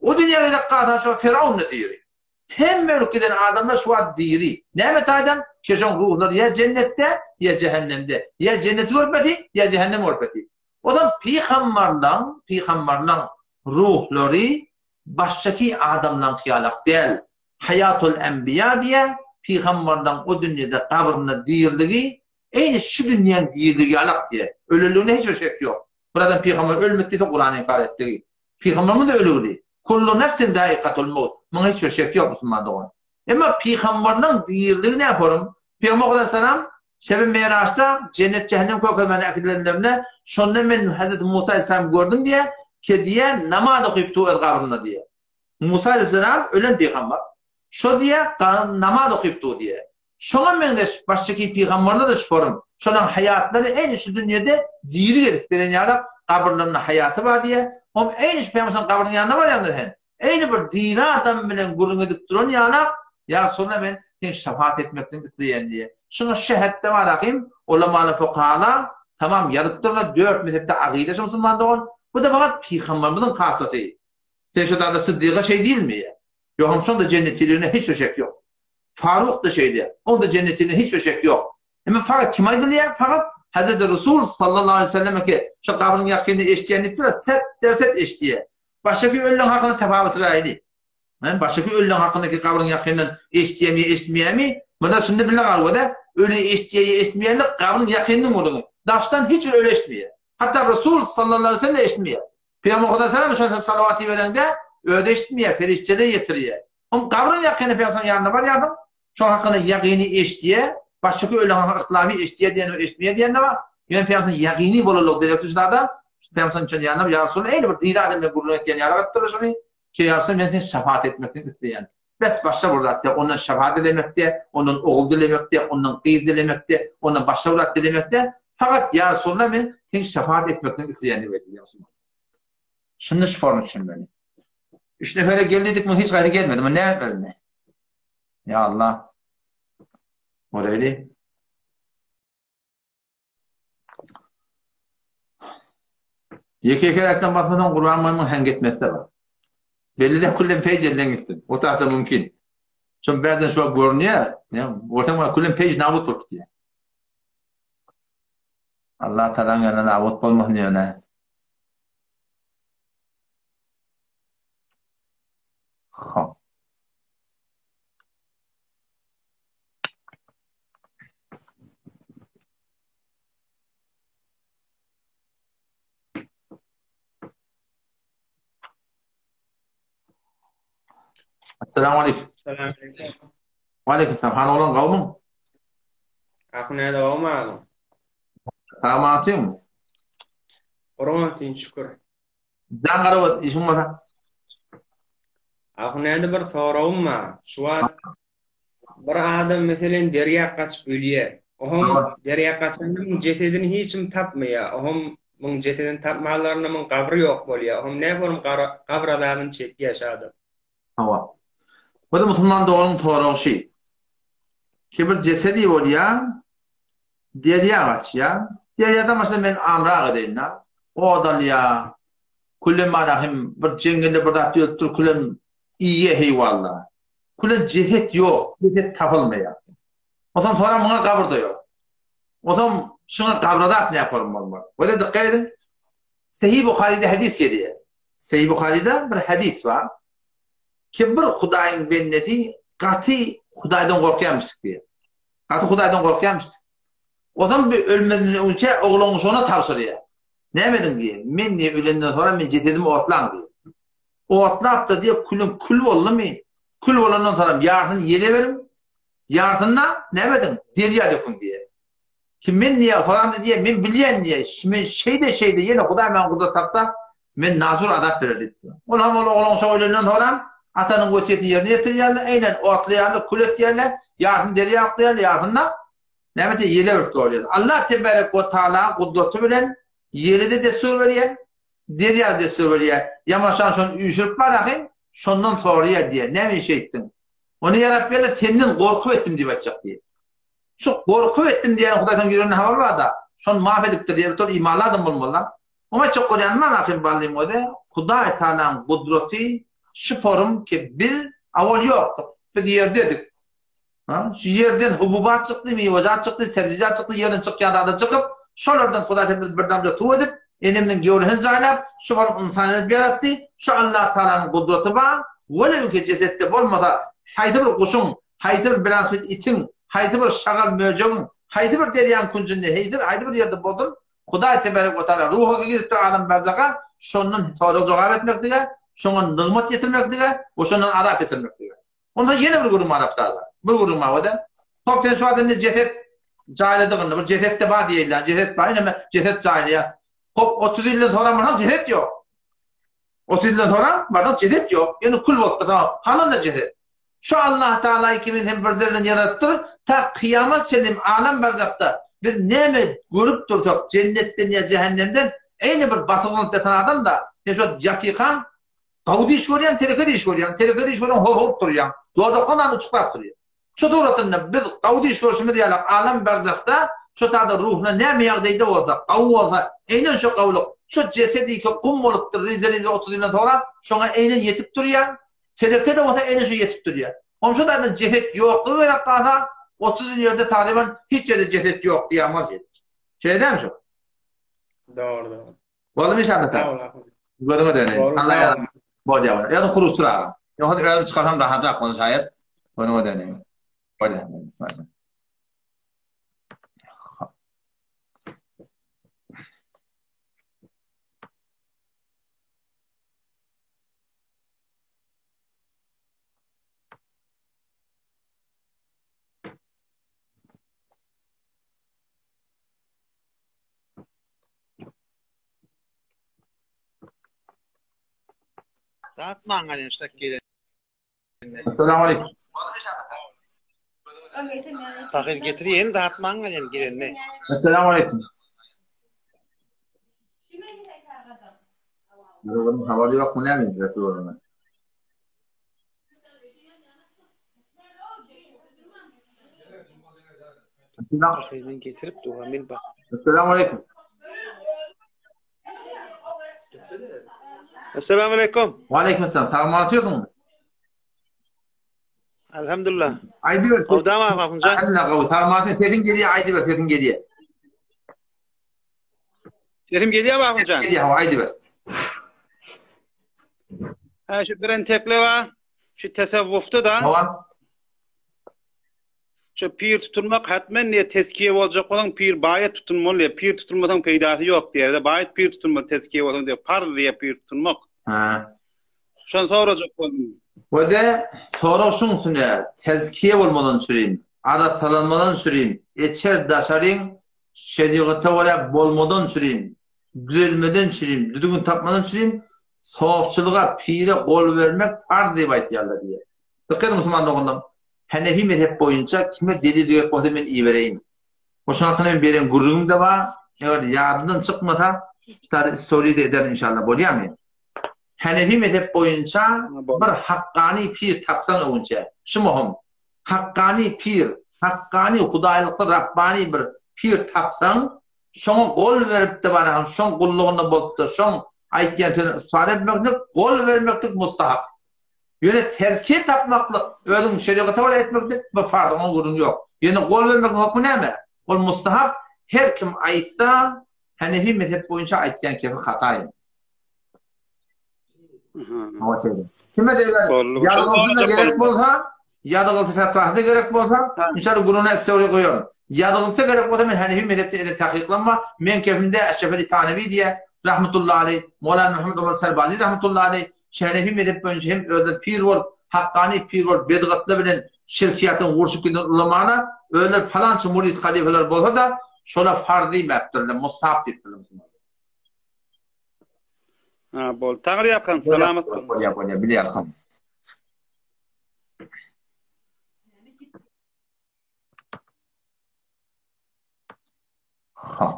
O dünýä gezek galsa şo Firaun-da diri. Hemme ölüp giden adamlar şu wagt diri. Näme taýdan? Keşoň ruhlary ýa jennetde, ýa jähennemde. Ýa jenneti görpesi, ýa jähennem görpesi. Ozal pygambarlaň, pygambarlaň ruhlary başgaky adamlaňky ýalak däl. Haýatul enbiýa diýýär, pygambarlaň o dünýede gabrynda diriligi eýni şu dünýäň diriligi ýalak diýýär. Ölenligine hiç bir şek ýok. Bir adam pygamber ölmedi diýse Kurany inkar etdigi. Pygamberimiz-de ölügli. Kullu nefsin zaikatul maut. Muňa hiç bir şek ýok musulman dogan. Emma pygamberiniň diriligi näme forum? Pygamber aleyhisselam Şebi Miraçda jennet jähennem kökezmene äkidilenlerinde şonda men Hazreti Musa aleyhisselam gördüm diýýär, ke diýýär namaz okypdy öz gabrynda diýýär. Musa aleyhisselam ölen pygamber. Şo diýýär namaz okypdy diýýär. Şoňa meňzeş başdaky pygamberler-de şu forum. Şolaň haýatlary eýni şu dünýede diri gezip beren ýalak gabyrlarynda haýaty bar diýýär. Hom eýni şu pygambersiň gabrynyň ýanyna barýaňda sen. Eýni bir diri adam bilen gürrüň edip duran ýalak, ýa Resulallah men seň şefaat etmekligiňi isleýän diýýär. Şuňa şähetde bar ahym, ulamalar fukahalar tamam ýazypdyrlar dört mezhepde agyda şu musulman dogan. Bu-da fakat pygamberimiziň hasaty. Sen şo zada Syddyga şeý diýilmeýär. Ýogsam şonda jennetiligine hiç bir şek ýok. Faruk-da şeýle. Onda jennetine hiç bir şek ýok. Emma fakat kime aýdylýar? Fakat Hazreti Resul sallallahu aleýhi we selleme ki, şo gabryň ýakynda eşidýän diýipdir, set derset eşidýär. Başgaky ölüleň hakynda tapawuty raýly. Men başgaky ölüleň hakynda ki gabryň ýakyndan eşidýärmi, eşitmeýärmi? Munda şunda bile galwada, öli eşidýär, eşitmeýärlik gabryň ýakynynyň gürrüňi. Daşdan hiç bir öli eşitmeýär. Hatda Resul sallallahu aleyhi ve sellem eşitmeýär. Pygamber Hudaý salam şonda salawat iberende özi eşitmeýär, perişdeler ýetirýär. Oň gabryň ýakyny pygamber ýanyna barýardyň, şoň hakynda ýagyny eşitýär, başgaky öli hakynda yhtylafi eşitýär diýeni eşitmeýär diýende bar. Ýöne pygamber ýagyny bolanlygy derekli şu zada, pygamber üçin ýanyna ýa Resulallah eýle bir diri adam bilen gürrüň etýän ýaly etdiler şony. Ki ýa Resulallah men seni şefaat etmekden isleýän. Bes başga bir zat däl, ondan şefaat dilemek däl, ondan ogul dilemek däl, ondan gyz dilemek däl, ondan başga bir zat dilemek däl. Fakat ýa Resulallah men seň şefaat etmekden isleýän diýip aýtdy ýa Resulallah. Şunda şu forma düşünmeli. Üç nefere gel diýdik, muň hiç haýsy gelmedi. Muny näme etmeli indi? Ýa Allah. Göreýli. Ýeke ýekeräkden basmasaň Gurban maýmyn häň getmesi-de bar. Belli-de küllem peýj elden gitsin. O tarapda mümkin. Şon bärden şu wagt görünýär. Görseň bar küllem peýj nabut bolup gitýär. Allah Tagalaň ýanynda nabut bolmasyn ýöne. Hop. Assalamu aleykum. Salam aleykum. Wa aleykum salam. Hany oglan gawmyň? Ahy näde gawmy agam? Sagman atyňmy? Gurban otyn şükür. Jan garap işiň bolsa. Ahy näde bir soragym bar. Şu wagt Bir adam meselem derýa gaçyp ölýär. Oham derýa gaçanda muň jesedini hiç kim tapmaýar. Oham muň jesedini tapmanlarynda muň gabry ýok bolýar. Oham näme gabyr azabyny çekýär şu adam. Hawa. Bir musulman doganyň soragy şy. Ki bir jesedi bolýar, derýa gaçýar. Derýadan başga men amrak edeýin-dä. Ot alýar. Külem mana hem bir jeňňelde bir zat dörüpdir, külem iýýär heýwalla. Küle jeset ýok, jeset tapylmaýar. Onsoň soran muňa gabyrda ýok. Onsoň şuňa gabradap näporum bolmaly. Göze dykgat ediň. Sahih Buharyda hadys gelýär. Sahih Buharyda bir hadys bar. Ki bir Hudaýyň bendesi gaty Hudaýdan gorkýarmyş diýýär. Gaty Hudaýdan gorkýarmyş. Onsoň bir ölmezden öňçe ogluny şona tabşyrýar. Näme ediň diýýär. Men diýýär ölenden soňra men jesedimi otlaň diýýär. Otlap-da diýip, külüň kül boldumy? Kül bolandan soňam ýarsyny ýele beriň, ýarsyny-da näme ediň, derýa döküň diýýär. Kim men diýýär, soramda diýýär, men bilýän diýýär, men şeýde-şeýde ýene Hudaý maňa gudrat tapsa, men najur azap berer diýipdir. Ol hem ol oglan şo ölenden soňram atanyň wesýetini ýerine ýetirýärler, eýlen otlaýarlar, kül etýärler, ýarsyny derýa oklaýarlar, ýarsyny-da näme etýär, ýele berip dolýarlar. Allah tebarek we taala gudraty bilen ýele-de dessur berýär, Derýa dessur berýär. Ýamaşan şony üýşürip bar ahym, şondan soraýar diýýär, näme iş eýtdiň? Ony ýarap berle, senden gorkup etdim diýip aýtjak diýýär. Şu gorkup etdim diýýän Hudaý seň ýüreginde habar bar-da, şony maaf edipdir diýýär, bir imanly adam bolmaly-da. Oňa aýtjak bolýanym bar ahym ballym özi, Hudaý Tagalaň gudraty şu forum ki biz awal ýokduk, biz ýerdedik. Ha, şu ýerden hububat çykdy, miwejat çykdy, sebzejat çykdy, ýerden çykýan zada çykyp, şolardan Hudaý Teala bir damja suw edip, enemizin göwresini jaýlap, şu baryp ynsan edip ýaratdy. Şu Allah Taalanyň gudraty bar. Welew ki jesetde bolmasa, haýsy bir guşuň, haýsy bir bilansbet itiň, haýsy bir şagal möjegiň, haýsy bir derýaň künjünde, heýsi haýsy bir ýerde bolsun, Hudaý tebarek we taala ruhy giripdir alem barzaha, şondan sorag jogap etmeklige, şoňa nygmat ýetirmeklige we şondan azap ýetirmeklige. Onda ýene bir gürrüň bar Apdada. Bir gürrüň bar o-da. Hop sen şu wagt indi jeset jaýladygyny, bir jeset-de bar diýeýin, jeset bar, ine jeset jaýlaýas. Hop 30 ýyldan soňra barsaň jeset ýok. 30 ýyldan soňra barsaň jeset ýok. Ýene kül bolupdyr. Hany onda jeset? Şu Allah Taala ikimizi hem bir zerden ýaradypdyr. Ta kyýamat çenli alem barzahda biz näme görüp dursak, jennetden ýa jähennemden, eýni bir basylgynyp ýatan adam-da, sen şu wagt ýatykaň Gawy diş görýäň, teleke diş görýäň, teleke diş görýäň, howhup durýaň. Dodakdan nan uçuklap durýar. Şu suratynda biz gawy diş görşümiz ýaly alem berzahda şu taýda ruhuna näme ýagdaýda bolsa, gawy bolsa, eýnen şo gawulyk, şo jesediki gum bolupdyr rize-rize 30 ýyldan soňra şoňa eýnen ýetip durýar. Teleke-de bolsa eýnen şo ýetip durýar. Onuň şo taýdan jeset ýoklugy gerek galsa, 30 ýyl ýerde tagryban hiç ýerde jeset ýok diýen bolýar. Şeýle dälmi şo? Dogry, dogry. Boldumy inşallah ta? Gözüňe döneýin. Allah ýar. Bolýar. Ýa-da hurusçyr aga. Ýogsa özüm çykarsam rahatjak ony şaýat. Gözüňe döneýin. Bolýar. Bismillah. Datmaň gelen şak gelen. Assalamu aleykum. Pahyr getir ýeni datmaň gelen gelende. Assalamu aleykum. Bunun haberi yok mu ne mi? Resulullah. Pahyr men getirip duha men bak. Assalamu aleykum. Assalamu aleykum. Ve aleyküm selam. Sag atıyorsun. Elhamdülillah. Aydi ver. Gowdam aga Hunjan. Elhamdülillah gawy. Sag atıyorsun. Sesin geliyor. Aydi ver. Sesin geliyor. Sesim geliyor mu Hunjan? Geliyor. Aydi ver. Ha şu bir entekle var. Şu tesavvufta da. Tamam. Şu pir tutunmak hatmen diye teskiye olacak olan pir bayet tutunmalı diye. Pir tutunmadan peydası yok diye. De bayet pir tutunma teskiye olsan diye. Parz diye pir tutunmak. Ha. Şunu soracak oldum. Ve de sorag şuň üstüne, tezkiye bolmadan çüreyim, arassalanmadan çüreyim, eçer daşaryň şerigata görä bolmadan çüreyim, düzelmeden çüreyim, düzgün tapmadan çüreyim, sopçylyga, pire gol bermek farz diýip aýtýarlar diýýär. Dykgat ediň musulman doganlarym, Hanefi mezhep boýunça kime delil gerek bolsa men ibereýin. Şoň hakynda men beren gürrüňim-de bar, eger ýadymdan çykmasa, şu istoriýa-da ederin inşallah, bolýarmy? Hanefi mezhep boýunça bir hakkany pir tapsaň öwünçä, şu möhüm, hakkany pir, hakkany hudaýlykly rabbany bir pir tapsaň, şoňa gol berip-de baraň, şoň gullugynda bolup-da, şoň aýtýan sözüni istifade etmeklik, gol bermeklik mustahap. Ýöne tezkiýe tapmaklyk, özüň şerigata görä etmeklik bu farz, oňa gürrüň ýok. Ýöne gol bermegiň hökmi näme? Ol mustahap, her kim aýtsa, Hanefi mezhep boýunça aýtýan kepi hata ýöne. Hawa şeýle. Kime de eger ýazgylsy da gerek bolsa, ýazgylsy fetwasy da gerek bolsa, inşallah gürrüňine story goýaryn. Ýazgylsy gerek bolsa men Hanefi mezhepde ede tahyklanma, men kefimde Eşref Ali Tanewi diýe rahmetullahi aleý, Mowlana Muhammed Omar Sarbazi rahmetullahi aleý, Hanefi mezhep boýunça hem özleri pir bolup, hakkany pir bolup bedgatlar bilen şirkiýatdan gurşup giden ulamana özleri palança murid halyfalar bolsa-da, şola farz diýmäpdirler, mustahap diýipdirler musulmanlar. Ha, bol. Taňry ýalkasyn, salamat bol. Bolýar, bolýar, bilýärsiň. Ha.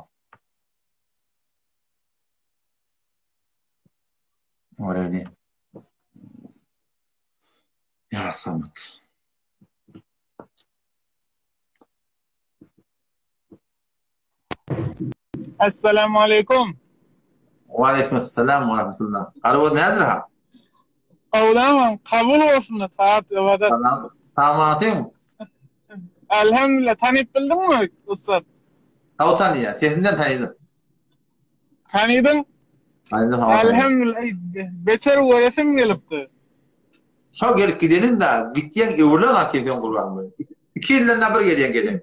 Oraya Ya Samet. Esselamu aleýkum. Wa aleýkum esselam we rahmetullah. Garybot näzir ha? Gowulamam, kabul bolsun saat ybadat. Samatyň. Elhamdülillah tanyp bildiňmi ussat? Hawa tanýa, sesinden tanydym. Tanydyň? Tanydym hawa. Elhamdülillah beter göresim gelipdi. Şo gelip gideniň da, gitýäň öwrülen at sen gurban. Iki ýyldan da bir gelýäň gelen.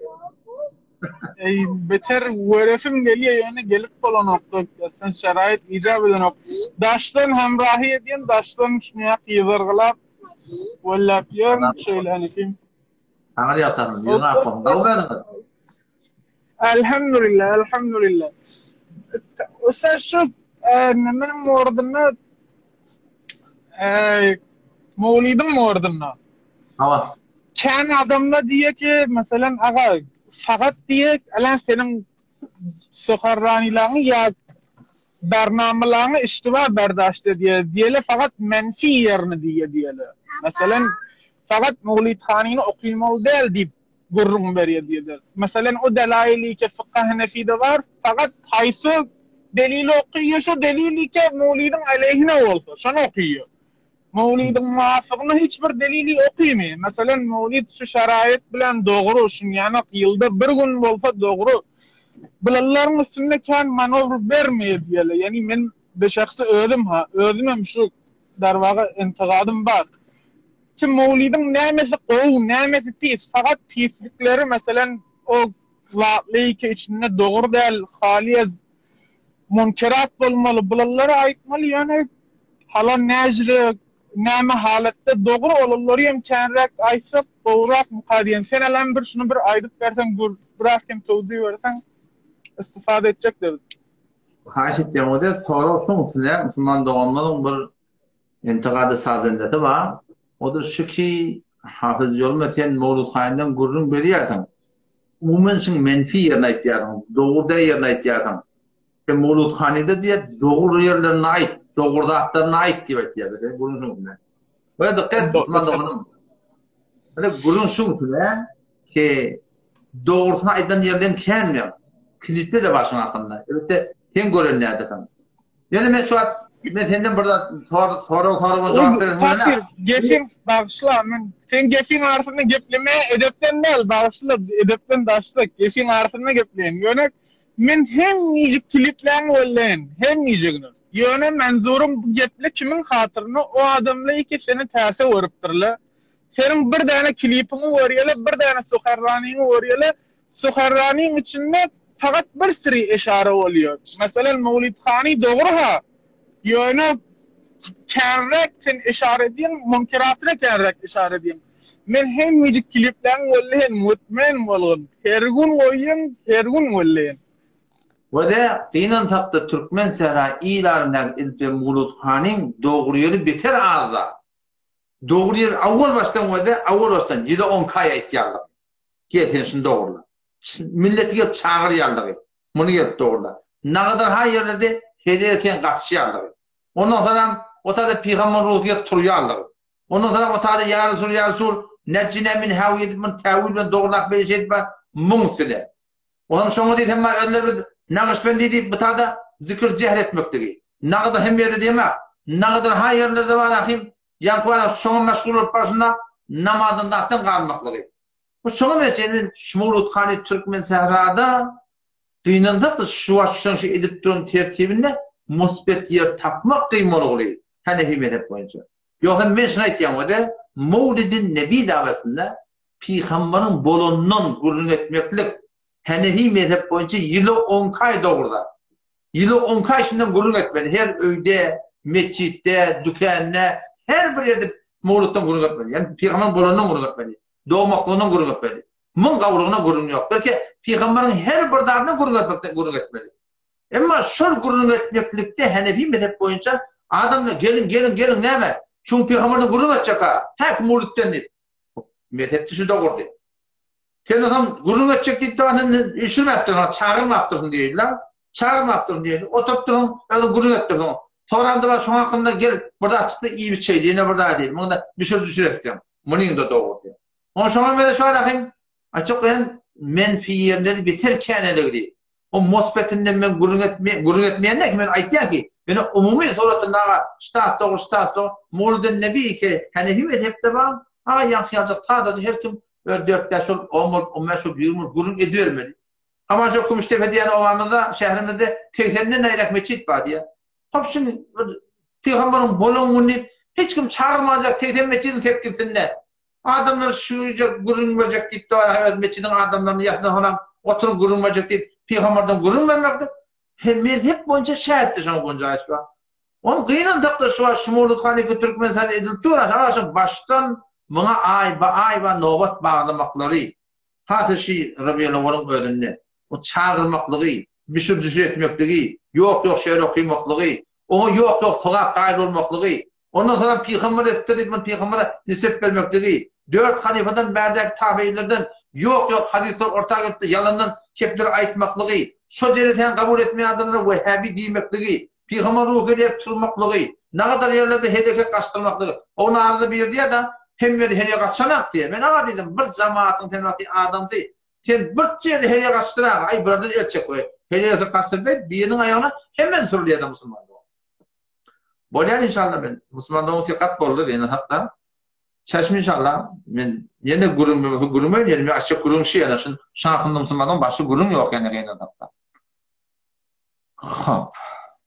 Eý, beter göresim gelýär, ýöne gelip bolanokda, sen şeraýt icap edenok. Daşdan hemrahy edýän, daşdan şuňa ýyzargylap, wellap ýörün şeýle henikim. Saňa ýaltasyn, ýüzüňe ak bolsun. Gowy özüňiz. Elhamdülillah, elhamdülillah. Usta şu näme mordunda e, Mowlidiň mordunda. Hawa. Kän adamlar diýe ki, meselem, aga, fakat diýe, alan seniň soharranilaryň ýa barnamalaryňy iştiba berdaşt edýär diýeli, fakat menfi ýerini diýe diýeli. Meselem, fakat Mowlid hanyny okymaly däl diýip gürrüň berýär diýdi. Meselem, o delaili ki fykha Hanefide bar, fakat haýsy delili okyýar, şo delili ki Mowlidiň aleýhine bolsa, şony okyýar. Mowlidiň muwafygyna hiç bir delili okymaýar. Meselem, Mowlid şu şaraýat bilen dogry, şunýanak ýylda bir gün bolsa dogry. Bulanlaryň üstünde kän manowr bermeýär diýeli. Ýagny men be şahsy özüm ha, özümem şu darwaga intigadym bar. Ki Mowlidiň nämesi gowy, nämesi pis, fakat pislikleri meselem o zatly ki içinde dogry däl, halyez munkerat bolmaly, bulalary aýtmaly, ýöne hala näjre näme halatda dogry olalary hem känräk aýtsak gowurakmyka diýen. Sen alam bir şuny bir aýdyp berseň, biraz kem towzi berseň istifada etjek däl. Haýyş etýän bolsa sorag şuň üstüne musulman doganlaryň bir. Intigady sazendesi bar. O-da şu ki, Hafyz Ýolma sen Mowlud Haýyndan gürrüň berýärsiň. Umuman şuň menfi ýerini aýtýarsyň, dogry däl ýerini aýtýarsyň. Sen Mowlud Hanyda diýýär, dogry ýerlerini aýt, dogry zatlaryny aýt diýip aýtýar. Sen gürrüň şuň üstünde. Bu dykgat musulman doganym. Hadi gürrüň şuň üstünde ki dogrusyny aýdan ýerlerim kän meň. Klipde-de bar şuň hakynda. Elbetde sen gören nädersiň. Ýöne men şu wagt men senden bir zat sorag soragma jogap beresim gelýär. Tahyr, gepiň bagyşla, men seň gepiň arasynda gepleme edepden däl, bagyşla, edepden daşlyk, gepiň arasynda gepleýin. Ýöne men hemmijik klipläň welin, hemmijigini. Ýöne Menzuryň bu geple kimiň hatyryna, o adamla iki seni täse görüpdirle. Seniň bir däne klipiňi görýäle, bir däne suharranyňy görýäle, Suharranyň içinde fakat bir siri eşara bolýar. Meselem, Mowlid hany dogry-ha, ýöne känräk sen eşara edýäň, munkeratyna känräk eşara edýäň. Men hemmejik klipleň welleýin mutmen bolgun. Her gün goýýan, her gün welleýin. Wede gynansakda türkmen sähra il aryndaky ilçe Mowlud hanyň dogry ýeri beter azda. Dogry ýeri awwal başdan wede awwal başdan ýyla on kaý aýtýarlar. Gel sen şuny dogurla. Milleti gelip çagyrýanlygy. Muny gelip dogurla. Nagadar ha ýerlerde heleý erkegiň gatyşýanlygy. Ondan soňam o taýda pygamber ruhy gelip turýanlygy. Ondan soňam o taýda ýa Resul ýa Resul nejjina min hawiýe diýip muny täwil bilen dogurlap beýle şeýdip bar muň üstüne. Onam şoňa diýsem bar özleri biz Nagyşbendi diýip bu taýda zikir jehr etmekligi. Nagadar hem ýerde diýemok. Nagadar ha ýerlerde bar ahim Ýaňky wara şoňa meşgul bolup barşyna namazdan zatdan galmaklygy. Bu şoňa meňzeş indi Mowlud hany Türkmensährada gynansak-da şu wagt şoň şu edip duran tertibinde musbet ýer tapmak kyn bolugly Hanefi mezhep boýunça. Ýogsa men şuny aýtýan wede Mowlidin Nebi dabasynda pygambaryň bolanyndan gürrüň etmeklik Hanefi mezhep boýunça ýyla onki aý dogry zat. Ýyly onki aý şundan gürrüň etmeli. Her öýde, metjitde, dükände, her bir ýerde mowlutdan gürrüň etmeli. Ýagny pygamber bolandan gürrüň etmeli. Dogmaklygyndan gürrüň etmeli. Muň gawrugyna gürrüň ýok. Belki pygamberiň her bir zadyna gürrüň etmekden gürrüň etmeli. Emma şol gürrüň etmeklikde Hanefi mezhep boýunça adamlar geliň, geliň, geliň näme? Şuň pygamberden gürrüň etjek-ha. Häki mowlutdan diýip. Mezhepde şu dogrudy. Sen onam gürrüň etjek diýip dagy sen üýşürmäpdirsiň, çagyrmapdyrsyň diýildi. Çagyrmapdyrsyň diýildi. Oturypdyrsyň, özüň gürrüň etdirsiň. Soramda bar, şoň hakynda gel, bir zat çykdy, iýip içeýli, ýene bir zat diýdi. Muňa-da düşür-düşür etseň. Munyň-da dogry diýdi. Onuň şoňa meňzeş bar ahym. Aýtjak bolýan, menfi ýerleri beter käneligli. O mosbetinden men gürrüň etme, gürrüň etmeýän däl ki, men aýtýan ki, ýöne umumy suratynda aga, ştat dogry, ştat dogry, Mowluden Nebi ki, Hanefi mezhepde bar, aga ýaňky ýaljak sadaja her kim öz dört-bäş bolup, on bolup, on bäş bolup, ýigrimi bolup gürrüň edibermeli. Aman şo Kümüşdepe diýen obamyzda, şäherimizde segsenden näräk metjit bar diýýär. Hop şuny bir pygamberiň bolan güni diýip, hiç kim çagyrmajak 80 metjidiň sepgilsinde. Adamlar şuja gürrüň berjek diýip de öz metjidiň adamlaryny ýatyna solam oturyp gürrüň berjek diýip pygamberden gürrüň bermeklik hem mezhep boýunça şähetdi şoň gunjaýyş bar. Ony gynansak-da şu wagt Şumurlyk Halypa Türkmenistanda edilip dur, aşa başdan muňa aýba-aýba nobat baglamaklary, has şi Rabiýalawalyň özünde, o çagyrmaklygy, düşür-düşür etmekligi, ýok-ýok şeýle okymaklygy, oňa ýok-ýok sogap gaýyl bolmaklygy, ondan soňam pygamber etdir diýip muny pygambere nisep bermekligi, dört halyfadan bärdäki tabeýinlerden ýok-ýok hadyslar orta gelipdir, ýalandan kepleri aýtmaklygy, şo deresäni kabul etmeýän adamlara wehhabi diýmekligi, pygamber ruhy diýip turmaklygy, nagadar ýerlerde heleke gaçdyrmaklygy. O narada biri diýýär-de, hemme ýerde helege gaçanak diýýär. Men aga diýdim, bir jamatyň sen wagty adamsy, sen bir ýerde helege gaçdyr aga, aý bulardan el çek we helege gaçdyr diýip, biriniň aýagyna hemmesi sürülýär-de musulman dogan. Bolýar inşallah men musulman dogan gat boldy ýene hakda. Çeşme inşallah men ýene gürrüň bermese gürrüň ber ýene men açjak gürrüň şu ýene şun şahynda musulman dogan başga gürrüň ýok ýene ýene hakda. Hop.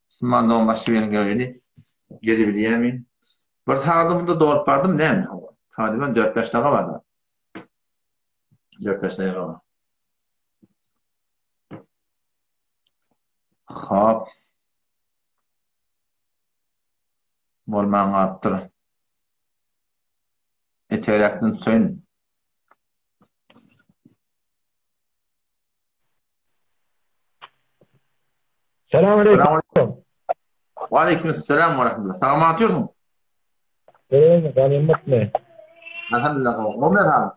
Musulman dogan başga bir ýeriň gelebilýärmi? Bir sagadymda dolup bardym näme? Talyban 4-5 daga bardy. 4-5 daga bar. Hop. Bolman galypdyr. Etegräkden tutaýyn. Salam aleyküm. Wa aleyküm selam we rahmetullah. Sag aman otyrsyň? Gowumy, ganymatmy? Alhamdulillah gowy. Gowmy halyň?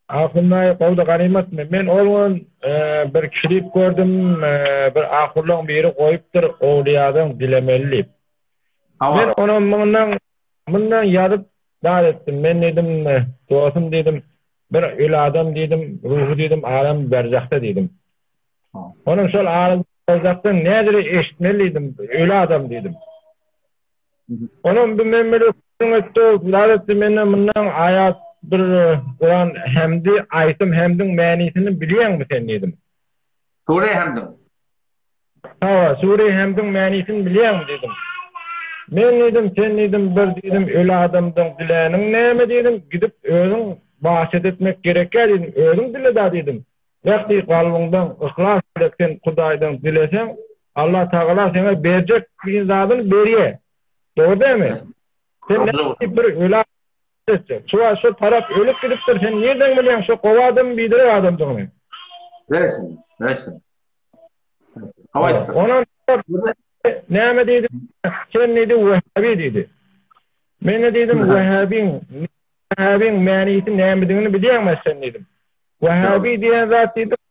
Ahundaý gowuda ganymatmy? Men ol gün bir klip gördüm, bir ahunlaň biri goýupdyr, owliýadan dilemeli diýip. Men ona mundan mundan ýazyp zat etdim. Men diýdim, dostum diýdim, bir öli adam diýdim, ruhy diýdim, alem berzahda diýdim. Onuň şol alem berzahdan nädire eşitmeli diýdim, öli adam diýdim. Onuň bir men bile gürrüň etdi, zat etdi, menden mundan aýat bir Kuran hemdi aýtym hemdiň mänisini bilýäňmi sen diýdim. Sure hemdiň. Hawa, sure hemdiň mänisini bilýäňmi diýdim. Men diýdim, sen diýdim, bir diýdim, öli adamdan diläniň näme diýdim, gidip özüň wasyýet etmek gerekýä diýdim, özüň dile-da diýdim. Wagty kalbyňdan yhlas bilen sen Hudaýdan dileseň, Allah Tagala saňa berjek diýen zadyny berýär. Dogry dälmi? Sen nädip bir öli etjek? Şu wagt şu tarap ölüp gidipdir, sen nirden bilýäň şu gowy adamyň biderek adamdygyny? Beresin, beresin. Hawa aýtdyr. Onan näme diýdi? Sen diýdi Wehhabi diýdi. Men diýdim Wehhabiň Wehhabiň mänisi nämedigini bilýäňmi sen diýdim. Wahhabi diýen zat diýdim,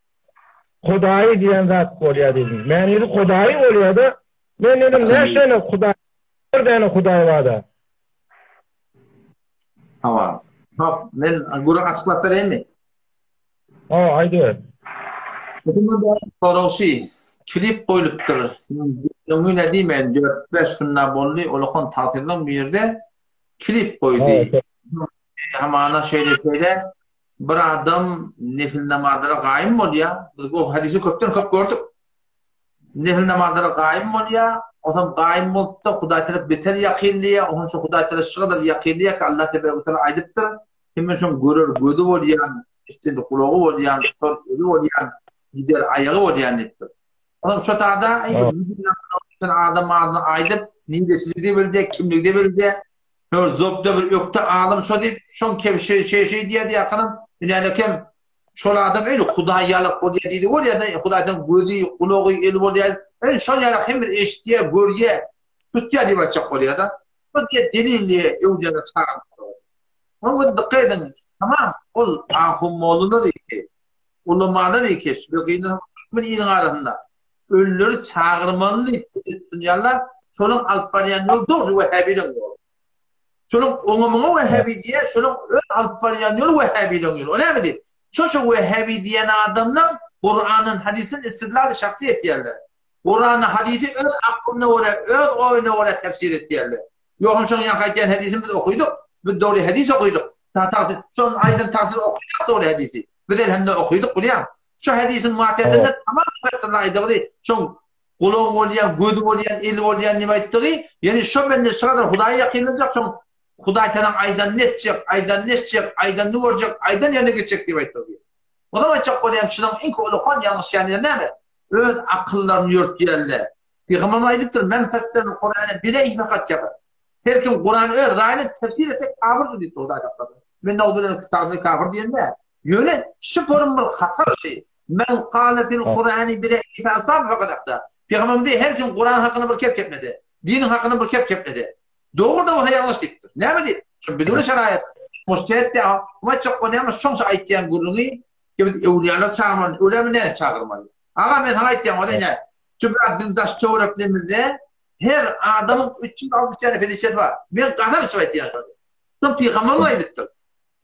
Hudaýy diýen zat bolýar diýdim. Mänisi Hudaýy bolýar-da. Men diýdim, näçe Hudaý, bir däne Hudaý bar-da. Hawa. Hop, men gürrüň açyklap bereýinmi? Hawa, aýdyber. Sorag şi, klip goýlupdyr. Öňüne diýmeýin, dört-bäş günde boldy, olakan tagsyrynyň bir ýerde klip goýdy. Hamana şeýle-şeýle Bir adam nefil namazlara gaýym bolýar. Biz bu hadysy köpden köp gördük. Nefil namazlara gaýym bolýar. Onsoň gaýym bolupda Hudaý tarap beter ýakynlaýar. Onsoň şu Hudaý tarap şu gadar ýakynlaýar ki, Allah tebarek we teala aýdypdyr, Kim şoň görer gözi bolýan, eşder gulagy bolýan, tutar eli bolýan, gider aýagy bolýan diýipdir. Onsoň şu tada adam adyny aýdyp, niresini bildi, kimligini bildi. Hör zobda bir ökde alym şo diýip, şoň keb şeý şeý şeý diýýär diýýär, ünälekem şol adam öýle Hudaý ýalak bolýar diýdi bolýar-da, Hudaýdan gözi, gulagy, eli bolýar. Öýle şol ýalak hem bir eşitýär, görýär, tutýar diýip aýtjak bolýar-da. Bu diýýär delil diýýär, öwlüýalar çagyrmak. Oňa dykgat ediň, tamam ol ahun mollalar iki, ulamalar iki, şu gynyň türkmen iliniň arasynda ölüleri çagyrmaly diýip düşünýärler, şolaň alyp barýan ýoly dogry wehhäbileň ýoly. Şolaň oňa muňa wehhäbi diýýär, şolaň öz alyp barýan ýoly wehhäbileň ýoly. O näme diýip? Şo şo wehhäbi diýen adamlar Kurandan, hadysdan istidlal şahsy etýärler. Kurany, hadysy öz aklyna görä, öz oýuna görä tefsir etýärler. Ýogsam şoň ýaňky aýtýan hadysyn biz okydyk. Biz dogry hadys okydyk. Şoň aýdan tagsyry okydyk dogry hadysy. Biz elhamdülillah okydyk bilýäň. Şu hadisiň makedinde tamam müfessirler aýdygyny, şoň gulagy bolýan, gözi bolýan, eli bolýan diýip aýtdygy, ýani şo bende şu gadar Hudaýa ýakynlajak, şoň Hudaý tagalaň aýdanyny etjek, aýdanyny eşitjek, aýdanyny görjek, aýdan ýerine gitjek diýip aýtdygy. Onam aýtjak bolýan şunuň iň ullakan ýalňyşýan ýeri näme? Öz akyllaryny ýörtýärler. Pygamberimiz aýdypdyr, Men fesserel Kur'ane bireýhi fekat kefer. Her kim Kurany öz raýyna tefsir etse kafirdir diýipdir Hudaý saklasyn. Men nowzubillah kitabyny kafir diýen däl. Ýöne şu forum bir hatar şy. Men kale fil Kur'ani bi re'yi fe asabe fekad ahta. Pygamberimiz diýýär, her kim Kuran hakynda bir kep keplese, diniň hakynda bir kep keplese, dogry-da bolsa ýalňyş diýipdir. Näme diýip? Şu biduni şeraýat. Mujtehid diýýär, aýtjak bolýan şoňça aýtýan gürrüňi ki biz öwlüýalar çagyrmaly, öwlüýa näme çagyrmaly? Aga men saňa aýtýan bolsa ine, şu biraz biziň daş töwereklerimizde her adamyň 360 tane perişdesi bar. Men gasam içip aýtýan şony. Şony pygamberimiz aýdypdyr.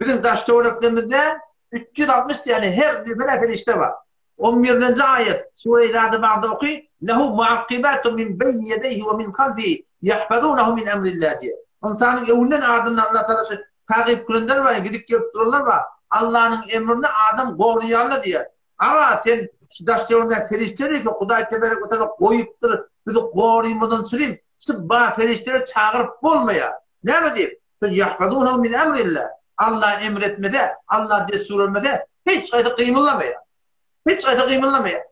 Biziň daş-töwereklerimizde 360 däne her nefere perişde bar. On birlenji aýat, Sure-i Ra'da bagda oky, Lehu muakkibatun min beýni ýedeýhi we min halfihi ýahfazunahu min emrillah diýýär. Ynsanyň öňünden ardyndan Allah Tagala şu tagyp kürenler bar, gidip gelip duranlar bar. Allanyň emrini adam goraýarlar diýýär. Aga, sen şu daş-töweregindäki perişdeleri ki Hudaý teberek we taala goýupdyr, bizi gorymyzdan çyryp, şu bar perişdeleri çagyryp bolmaýar. Näme diýip? Şol ýahfazunahu min emrillah. Allah emr etmese, Allah dessur bermese, hiç haýsy gymyldamaýar. Hiç haýsy gymyldamaýar.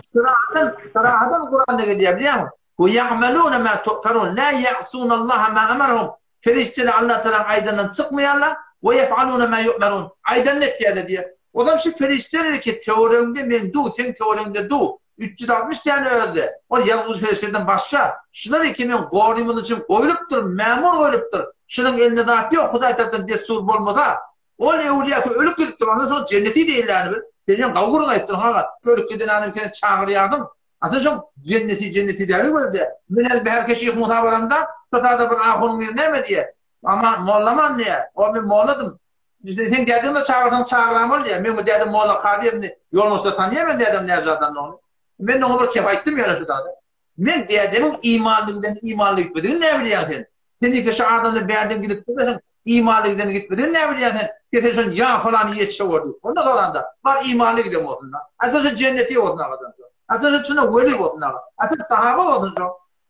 Sarahadan, sarahadan Kuranda gelýär bilýäňmi? Wa ya'maluna ma tu'tarun la ya'sunallaha ma amarahum. Perişdeler Allah Tagalaň aýdanyndan çykmaýarlar. Wa yef'aluna ma yu'marun. Aýdanyny etýärler diýýär. Ozal şu perişdeler ki töweregiňde men du, seň töweregiňde du. 360 täne özde. Ol ýazgyjy perişdelerden başga. Şular eke meň gorymyň üçin goýlupdyr, mämur goýlupdyr. Şularyň elinde zat ýok, Hudaý tarapdan dessur bolmasa. Ol öwlüýä ki ölüp gidipdir, ondan soň jenneti diýilýäni biz. Sen hem gawy gürrüň aýtdyň aga. Şu ölüp giden adamy seni çagyrýardyň. A sen şoň jenneti jenneti däli gözde. Men häzir Bäherke Şyh Musa baramda, şo taýda bir ahunyň biri näme diýýär? Aman, mollaman diýýär. O men molladym. Sen dädeňi-de çagyrsaň çagyram ol diýýär. Meň bu dädem molla Kadyr indi Ýolbaşda tanýar men dädem näce adamdygyny. Men oňa bir kep aýtdym ýöne şu zady. Men dädemiň imanly giden imanly gitmedigini näbilýäň sen? Sen ýeke şu adamdan bärden gidip durmasaň imanly giden gitmedigini näbilýäň sen? Sen sen şony ýa falany ýetişe bor diýip. Onda soranda bar imanly giden bolsun da. A sen şu jenneti bolsun agajan şo. A sen şu çyna weli bolsun aga. A sen sahaba bolsun şo.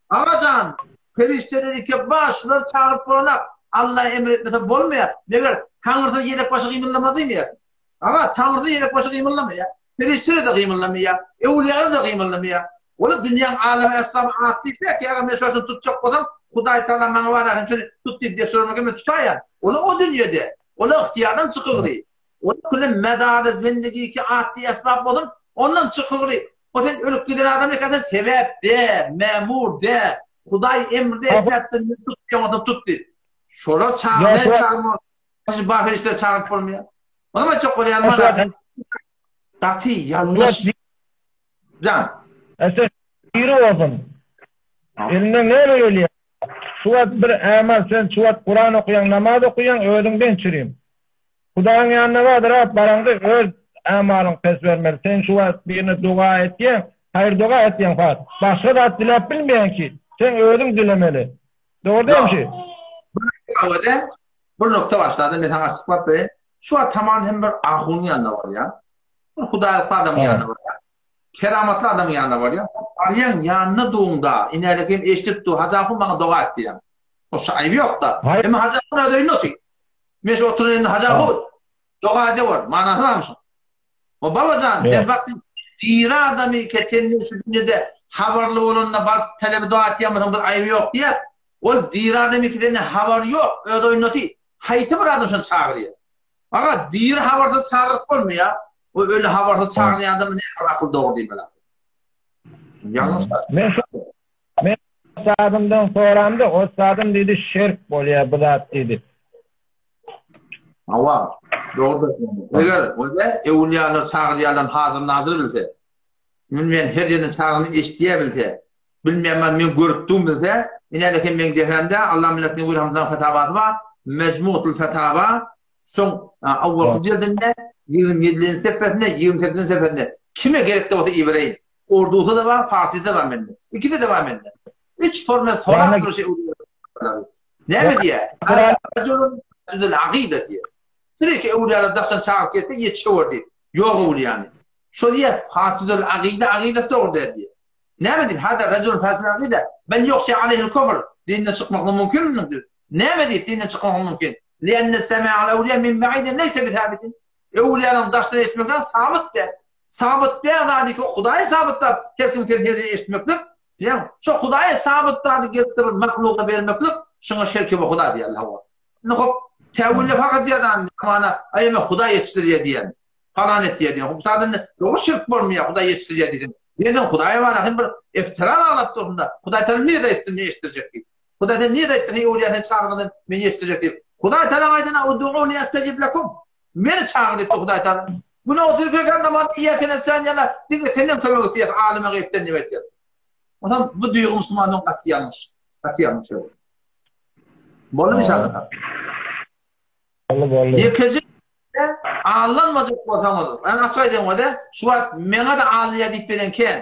Agajan perişdeleri ike bar şulary çagyryp bolanak. Alla emr etmese bolmaýar. Meger Taňrysy ýelek başy gymyldamaz diýmeýärsiň. Aga, Taňrysy ýelek başy gymyldamaýar. Perişdeler-de gymyldamaýar. Öwlüýalar-da gymyldamaýar. Olar dünýäň alamy esbaby at diýse, ki aga men şoşuny tutjak bolsam, Hudaý Tagala maňa bar ahim şony tut diýip dessur bermese men tutaýan. Olar o dünýede. Olar ygtyýardan çykygry. Olar küle medary zindigi ki at diýip esbap bolsun, ondan çykygry. O sen ölüp giden adam eken sen sebäp de, memur de. Hudaý emrde etmekden men tut diýen bolsam tut diýip. Şolar çagyrmaýan çagyrma. Şu baherişler çagyryp bolmaýar. Onuň aýtjak bolýanym mana gaty ýalňyş. Jan. Ese biri bolsun. Elinden näme gelýär? Şu wagt bir ämal sen şu wagt Kuran okaýaň, namaz okaýaň, özüňden çürim. Hudaýyň ýanyna bardyr, baraňda öz ämalyň pes bermeli. Sen şu wagt birine doga etýäň, haýyr doga etýäň fat. Başga zat diläp bilmeýäň ki, sen özüň dilemeli. Dogry dälmi şu? Bir nokta başlady, men saňa açyklap bereýin. Şu wagt tamam hem bir ahunyň ýanyna barýaň. Bir hudaýlykly adamyň ýanyna barýaň. Keramatly adamyň ýanyna barýaň. Barýaň ýanyna duňda, inälik hem eşidip dur, Hajy ahun maňa doga et diýýäň. Oşa aýby ýok-da. Emma Hajy ahun öz öýünde otyr. Men şu oturan ýerinde Hajy ahun doga edewer, manasy barmy şuň? O babajan, sen wagty diri adamy ke senden şu dünýede habarly bolanda baryp talebe doga etýän bolsaň bir aýby ýok diýýär. Ol diri adamy ki senden habary ýok, öz oýunda otyr. Haýsy bir adam şony çagyrýar? Aga, diri habarsyz çagyryp bolmaýar. O öli habarsyz çagyrýan adamy näme bir akyl dogry diýmeli ahyry. Ýalňyş. Men şu men ussadymdan soramda, ussadym diýdi, şirk bolýar bu zat diýdi. Hawa, dogry aýtýaň. Eger öde öwülýalar çagyrýarlaryny hazyr nazyr bilse, men her ýerden çagyryny eşidýär bilse, bilmeýän men görüp dum bilse, ine-de hem meň depämde Allah millet Newir Hamzanyň fetawasy bar, Mejmu'tul Fetawa, şoň awwalky jildinde, 27-nji sefesinde, 28-nji sefesinde, kime gerekde bolsa ibereýin. Ordusy-da bar, farsysy-da bar mende. Ikisi-de bar mende. Üç forma sorap dur şey Näme diýýär? Rajulun agyda diýýär. Sürekli öwlüýalar daşdan çagyryp gelse ýetişewür diýip. Ýok öwlüýany. Şo diýýär, fasidul agyda agydasy dogry däl diýýär. Näme diýip? Hada rajulun fasidul agyda bel ýuhşa aleyhil kufr. Dinden çykmaklygy mümkin munuň diýip. Näme diýip dinden çykmaklygy mümkin? Lienne sema'al öwlüýa min ba'idin leýse bisabitin. Öwlüýalaryň daşdan eşitmekleri sabyt däl. Sabyt däl zady ki Hudaýa sabyt zat her kim sen her eşitmeklik Bilýäňmi? Şo Hudaýa sabyt zady gelip-de bir mahluga bermeklik, şuňa şerki we Huda diýýärler, hawa. Indi hop, täwille fark edýär indi, hamana, aý eme Hudaý ýetişdirýär diýýän. Palan etýär diýýän. Hop, zaten indi dogry şirk bolmaýar, Hudaý ýetişdirýär diýseň. Ýene Hudaýa bar, hem bir iftira baglap dursun-da. Hudaý Tagala nirede aýtdy, men ýetişdirjek diýip. Hudaý sen nirede aýtdy, heý öwlüýä seni çagyrmadym, men ýetişdirjek diýip. Hudaý Tagalaň aýdany, Ud'uni estejib lekum. Meni çagyr diýipdir Hudaý Tagala. Güne oturyp ýörken namazda Iýýäke nestaîn ýa-da diňe senden kömek isleýäs aleme gaýypdan diýip aýtýar. Onsoň bu duýgy musulmanlaryň gaty ýalňyş. Gaty ýalňyş. Boldumy inşallah? Boldy, boldy. Ýekeje aldanmajak bolsaňyz, men açyk aýdaýyn wada, şu wagt meňe-de alýa diýip beren kän.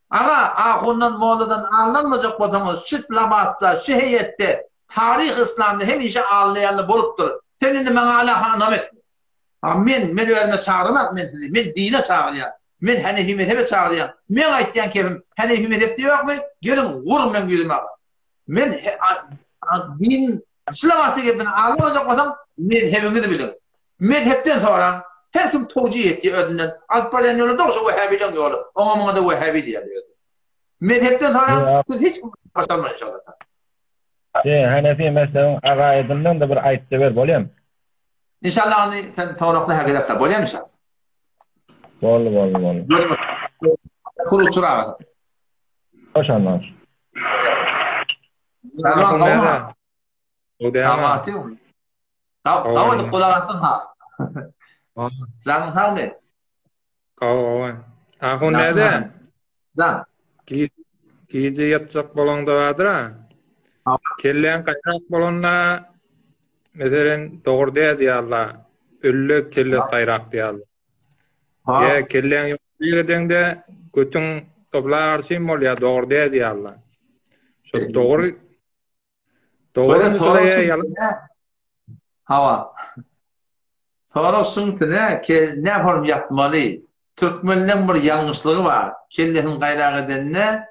Aga, ahundan, molladan aldanmajak bolsaňyz, şu labasda, şu heýetde, taryh yslamda hemişe aldaýanlar bolupdyr. Sen indi maňa alaha ynam etme. A men, men özüme çagyramak men sizi, men dine çagyrýan. Men Hanefi mezhebe çagyrýan. Meň aýtýan kepim Hanefi mezhepde ýokmy? Geliň, guruň meň ýüzüme aga. Men din şulamasy gepini almajak bolsaň, mezhebiňizi biliň. Mezhepden soraň. Her kim towjih etýär özünden. Alyp barýan ýoly dogry şo wehhabileň ýoly. Oňa muňa-da wehhabi diýýärler özleri. Mezhepden soraň, siz hiç kim başarmaýar inşallah. He, Hanefi mezhebiň agaýydyndan-da bir aýtda ber, bolýamy? Inşallah ony sen sorakda häzir bolýamy inşallah. Boldy, boldy, boldy. Kuruçur aga. Hoş Allah. Pälwan gowmy? Gaw edip gulak asdyň ha. Janyň sagmy? Gawy gawy. Ahun näde? Jan. Gije ýatjak bolaňda bardyr-a. Kelläň gaýrak bolanda, meselem, dogry däl diýýärler. Ölle kellesi gaýrak diýýärler. Ýa kelläň ýokary edeňde götüň gybla garşy bolýar, dogry däl diýýärler. Şo dogry Dogry ýa Hawa. Sorag şuňsy ke ne form ýatmaly? Türkmenleň bir ýalňyşlygy bar. Kellesini gaýrak edende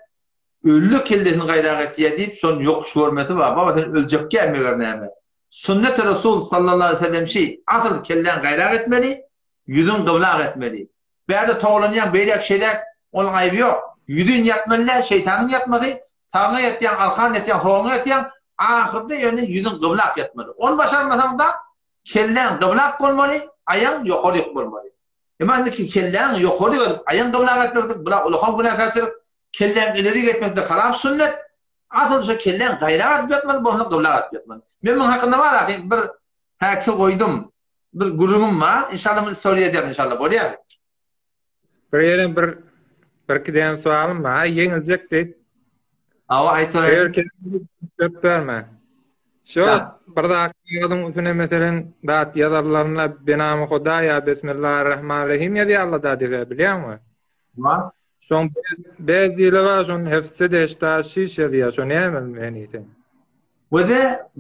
ölli kellesini gaýrak etýär diýip şony ýokuş görmesi bar. Baba sen öljekgä meger näme? Sünneti Resul sallallahu aleyhi ve sellem şi asyl kelläň gaýrak etmeli, ýüzüň gyblak etmeli. Bärde togalanýaň beýläk şeýläk onuň aýby ýok. Ýüzin ýatmaly däl şeýtanyň ýatmasy, sagyňa ýatýaň arkan ýatýaň soluňa ýatýaň ahyrda ýöne ýüzüň gyblak ýatmaly. Ony başarmasaňda kelläň gyblak bolmaly aýaň ýokaryk bolmaly. Emma indiki kelläň ýokaryk edip aýaň gyblak etmeklik bula ulakan günäkärçilik, kelläň ilerik etmekde halap sünnet, asyl şo kelläň gaýrak edip ýatmaly bolsa gyblak edip ýatmaly. Men muň hakynda bar ahy bir häki goýdum. Bir gürrüňim bar. Inşallah muny story ederin inşallah. Bolýarmy? Bir ýerem bir birki däne soalym bar. Aý ýeňiljek diýip. Awa aýtsaň. Eger köp berme. Şu bir zat ýazyň üstüne meselen zat ýazarlarynda benamy Huda ýa Bismillahirrahmanirrahim ýazýarlar da diýip bilýäňmi? Ha. Şoň bez diýle bar, şoň hefse deşda şiş ýazýar. Şo näme menisi? We-de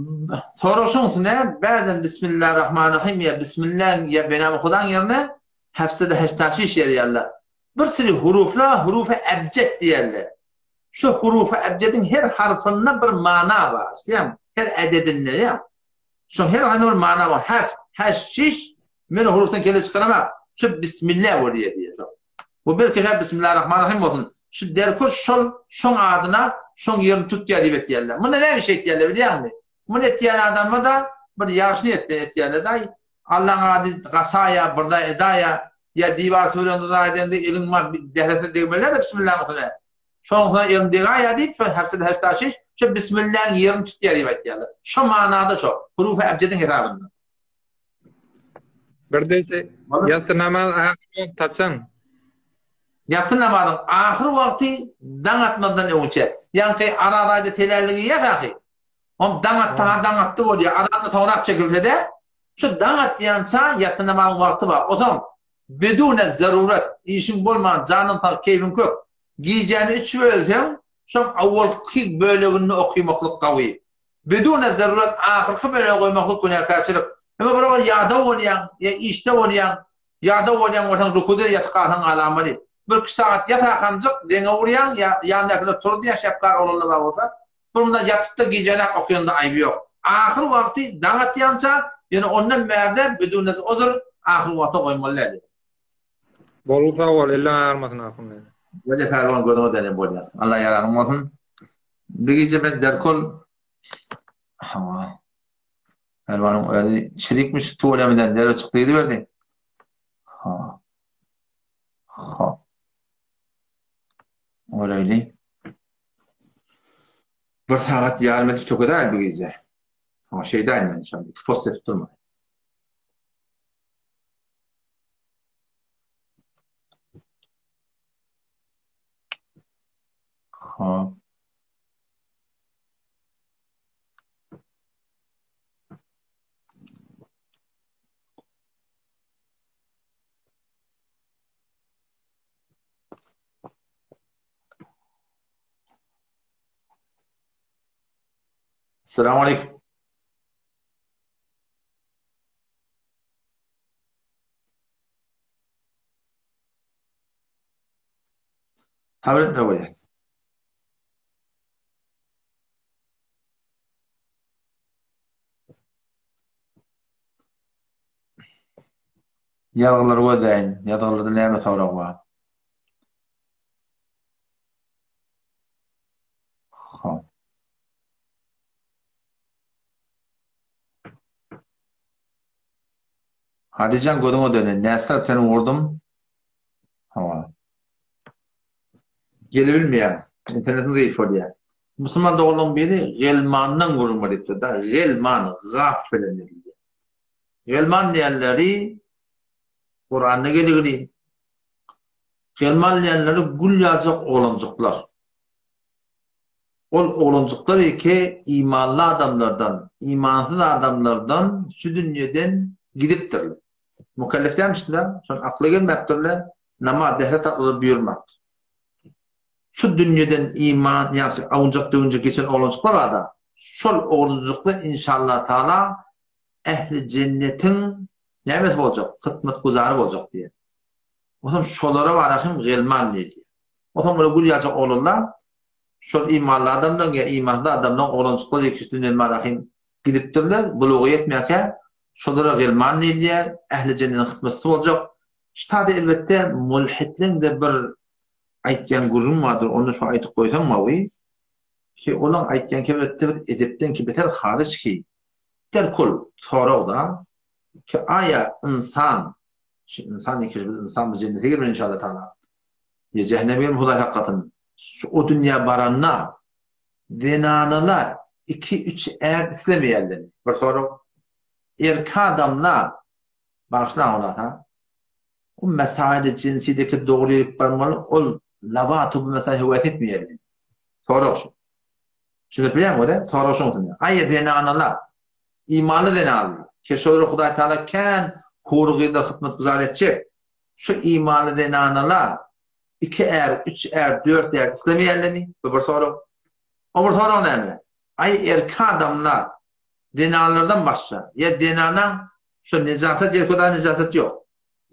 sorag şoň üstüne bäzem Bismillahirrahmanirrahim ýa Bismillah ýa benamy Hudaň ýerine hefse-de heşda şiş ýazýarlar. Bir sürü huruflar hurufi ebjet diýerler. Şu hurufi ebjediň her harpynda bir mana bar. Şeýem, her ededinde ýa. Şoň her haýsynda bir mana bar. Hef, heş, şiş men hurufdan kelle çykaramak. Şu Bismillah bolýar diýýär şo. Bu belki hä Bismillahirrahmanirrahim bolsun. Şu derkor şol şoň adyna şoň ýerini tutýar diýip etýärler. Munda näme iş etýärler bilýäňmi? Muny etýän adama-da bir ýagşy niýet bilen etýärler-de, Allaň ady gaçaýa, bir zat edaýa, ýa diwar süpürende zat edende eliň ma dährese degmeli-de Bismillaň üstüne. Şoň üstüne eliň degaýa diýip, şo häpsede häşdaşiş, şo Bismillaň ýerini tutýar diýip aýtýarlar. Şo manada şo, hurufi ebjediň hesabynda. Bir dese ýassy namaz ahyr wagt haçan? Ýassy namazyň ahyr wagty daň atmazdan öňçe. Ýaňky Araz aýda seläligi ýas ahy. Hom daň atsaňa daň atdy bolýar. Azandan soňrak çekilse-de, şu daň atýança ýassy namazyň wagty bar. Osaň bidune zarurat, işiň bolman, janyň sag, keýpiň kök, gijäni üç bölseň, şoň awalky bölegini okymaklyk gawy. Bidune zarurat ahyrky bölege goýmaklyk günäkärçilik. Emma bir wagt ýadaw bolýaň, ýa işde bolýaň, ýadaw bolýan bolsaň rukuda ýatyp galsaň galamaly. Birki sagat ýat akamjyk deňe urýaň, ýa ýandakylar tur diýýär şäpkar oglanlar bar bolsa, bir munda ýatypda gijeläp okýanda aýby ýok. Ahyr wagty daň atýança, ýöne ondan bärde bidune uzr ahyr wagta goýmaly däl. Boldy sag bol, elleň agyrmasyn ahun. Weli pälwan gözüňe däne bolýar. Allah ýaranyň bolsun. Bir gije men derkol Hawa. Pälwanyň özi çirikmiş tuwalemeden derrew çykdy gidiberdi. Ha. Ha. Olayly. Bir sagat ýarym edip tökedäý bir gije. Ha, şeýdäýin men inşallah. Iki post edip durmaý. Ha. Assalamu aleykum. Habar etme bolýar. Ýazgylary gözläýin. Ýazgylarda näme sorag bar? Hop. Hadijan gözüňe döneýin. Näsirap seni vurdum. Hawa. Gelebilmeýär. Internetiň zeýif bolýar. Musulman doganlaryň biri Gelmandan gürrüň beripdir-de. Gelman, gaf bilen ýazylýar. Gelman diýenleri Kuranda geligli. Gelman diýenleri gül ýaljak oglanjyklar. Ol oglanjyklar eke imanly adamlardan, imansyz adamlardan şu dünýeden gidipdirler. Mukellef dälmişdiler, şon akly gelmäpdirler, namaz, dehret atlylar buýurmapdyr. Şu dünýeden iman, ýagşy awunjak-döwünjek geçen oglanjyklar barda, şol oglanjyklar inşallah taala ähli jennetiň nämesi boljak, hytmatguzary boljak diýýär. Onsoň şolara barasym gelman diýdi. Onsoň olar gül ýaljak oglanlar, şol imanly adamlaryň ýa imansyz adamlaryň oglanjyklary ikisi dünýeden barahym gidipdirler, buluga ýetmäkä şolara gelman diýilýär, ähli jennetiň hytmatçysy boljak. Şu taýda elbetde mulhitleň-de bir aýtýan gürrüň bardyr, ony şu aýdyp goýsaň mawy, ki olaň aýtýan elbetde bir edepden ki beter haryç ki, derkul sorag-da, ki aýa ynsan Şu ynsan ekeri biz ynsan biz jennete girmeli inşallah taala. Ýa jähenneme girmeli Hudaý saklasyn. Şu o dünýä baranda zenanalar 2-3 är islemeýärler. Bir sorag. Erkek adamlar bagyşlaň olar ha. O mesaili jinsideki dogry ýerip barmaly ol lawatu bu mesail höwes etmeýärler. Sorag şu. Düşünip bilýäňmi o-da? Sorag şoň üçin. Aý zenanalar Imanly zenanlar, ki şolara Hudaý Tagala kän hury gyzlar hytmatguzar etjek. Şu imanly zenanalar iki är, üç är, dört är islemeýärlermi? Bu bir sorag. O bir sorag näme? Aý erkek adamlar zenanlardan başga, ýa zenanaň şo nejasat ýeri köp nejasat ýok.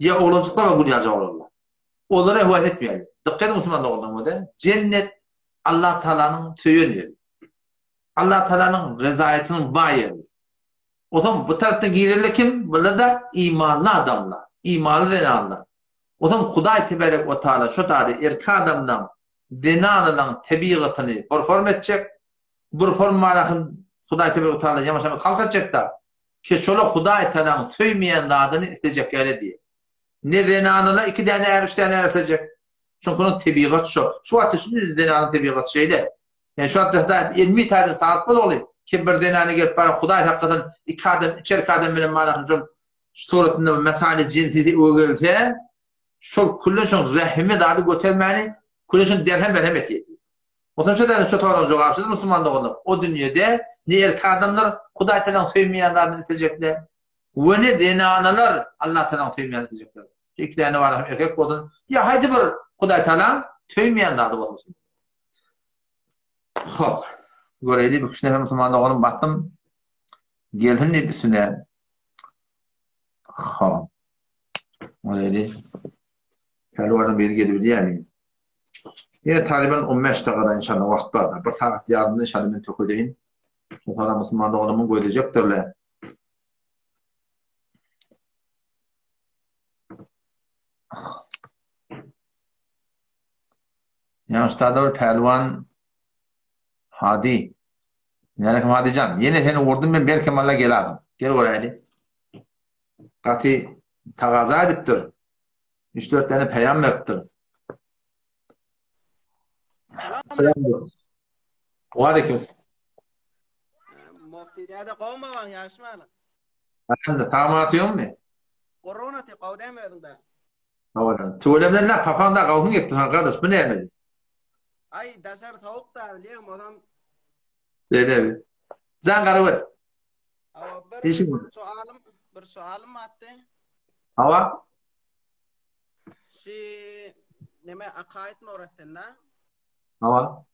Ýa oglanjyklar bar gül ýaljak oglanlar. Olara höwes etmeýärler. Dykgat ediň musulman doganlarym, jennet Allah Tagalanyň söýen ýeri. Allah Tagalanyň rezaýatynyň bar ýeri. Otam bu tarapdan girende kim? Bular-da imanly adamlar, imanly zenanlar. Otam Hudaý tebarek we taala şo zady erkek adamlaň, zenanalaň tebigatyny bir form etjek, bir form manasyny Hudaý tebarek we taala ýamaşamyz halk etjek-da, ki şolar Hudaý Tagalaň söýmeýän zadyny islejek ýaly edýär. Ne zenanalar iki däne är, üç däne är islejek. Çünki onuň tebigaty şo. Şu wagtda şu zenanyň tebigaty şeýle. Ýani şu wagtda Hudaý elmi taýdan sagat bolagly, kim bir zenana gelip baryp Hudaý saklasyn iki adam, üç erkek adam bilen manasyny şol suratynda bir mesaly jinsisi öe gelse, şol küllen şoň rehimi zady götermäni küllen şony derhem berhem etýär. Onsoň şo däne şo soragyň jogaby şudur musulman doganlar. O dünýede ne erkek adamlar Hudaý Tagalaň söýmeýän zadyny islejekler we ne zenanalar Allah Tagalaň söýmeýän islejekler. Şu iki däne bar hem erkek bolsun ýa haýsy bir Hudaý Tagalaň söýmeýän zady bolsun. Hop. Göreli bu kişi musulman doganym basym gelsin diýip üstüne. Hop. Göreli. Pälwanam biri gelip bilýärmi? Ýene taryban 15 dakada inşallah wagt bar. Bir sagat ýarymda inşallah men tökedeýin. Şoňa musulman doganymyň gözlejekdirler. Ýaňyşda-da bir pälwan Hady. Nälekim Hadyjan, ýene seni urdum men belkem Alla gel adam. Gel göräýli. Gaty tagaza edipdir. Üç-dört däne peýam beripdir. Salam. Waleýkim. Muhti däde gowmy baň ýagşymy halyň? Alhamdulillah, sag atyňmy? Gurrun aty, gowy dämi özüňde? Hawa. Tüwelemden nä papaň da gawun gepdi ha gardaş bu näme? Aý daşary sowuk da bilýäň bolsam. Beýle. Jan garawer. Hawa bir sualym bir sualym atdy. Hawa. Şu neme akaýt mowratynda? Hawa.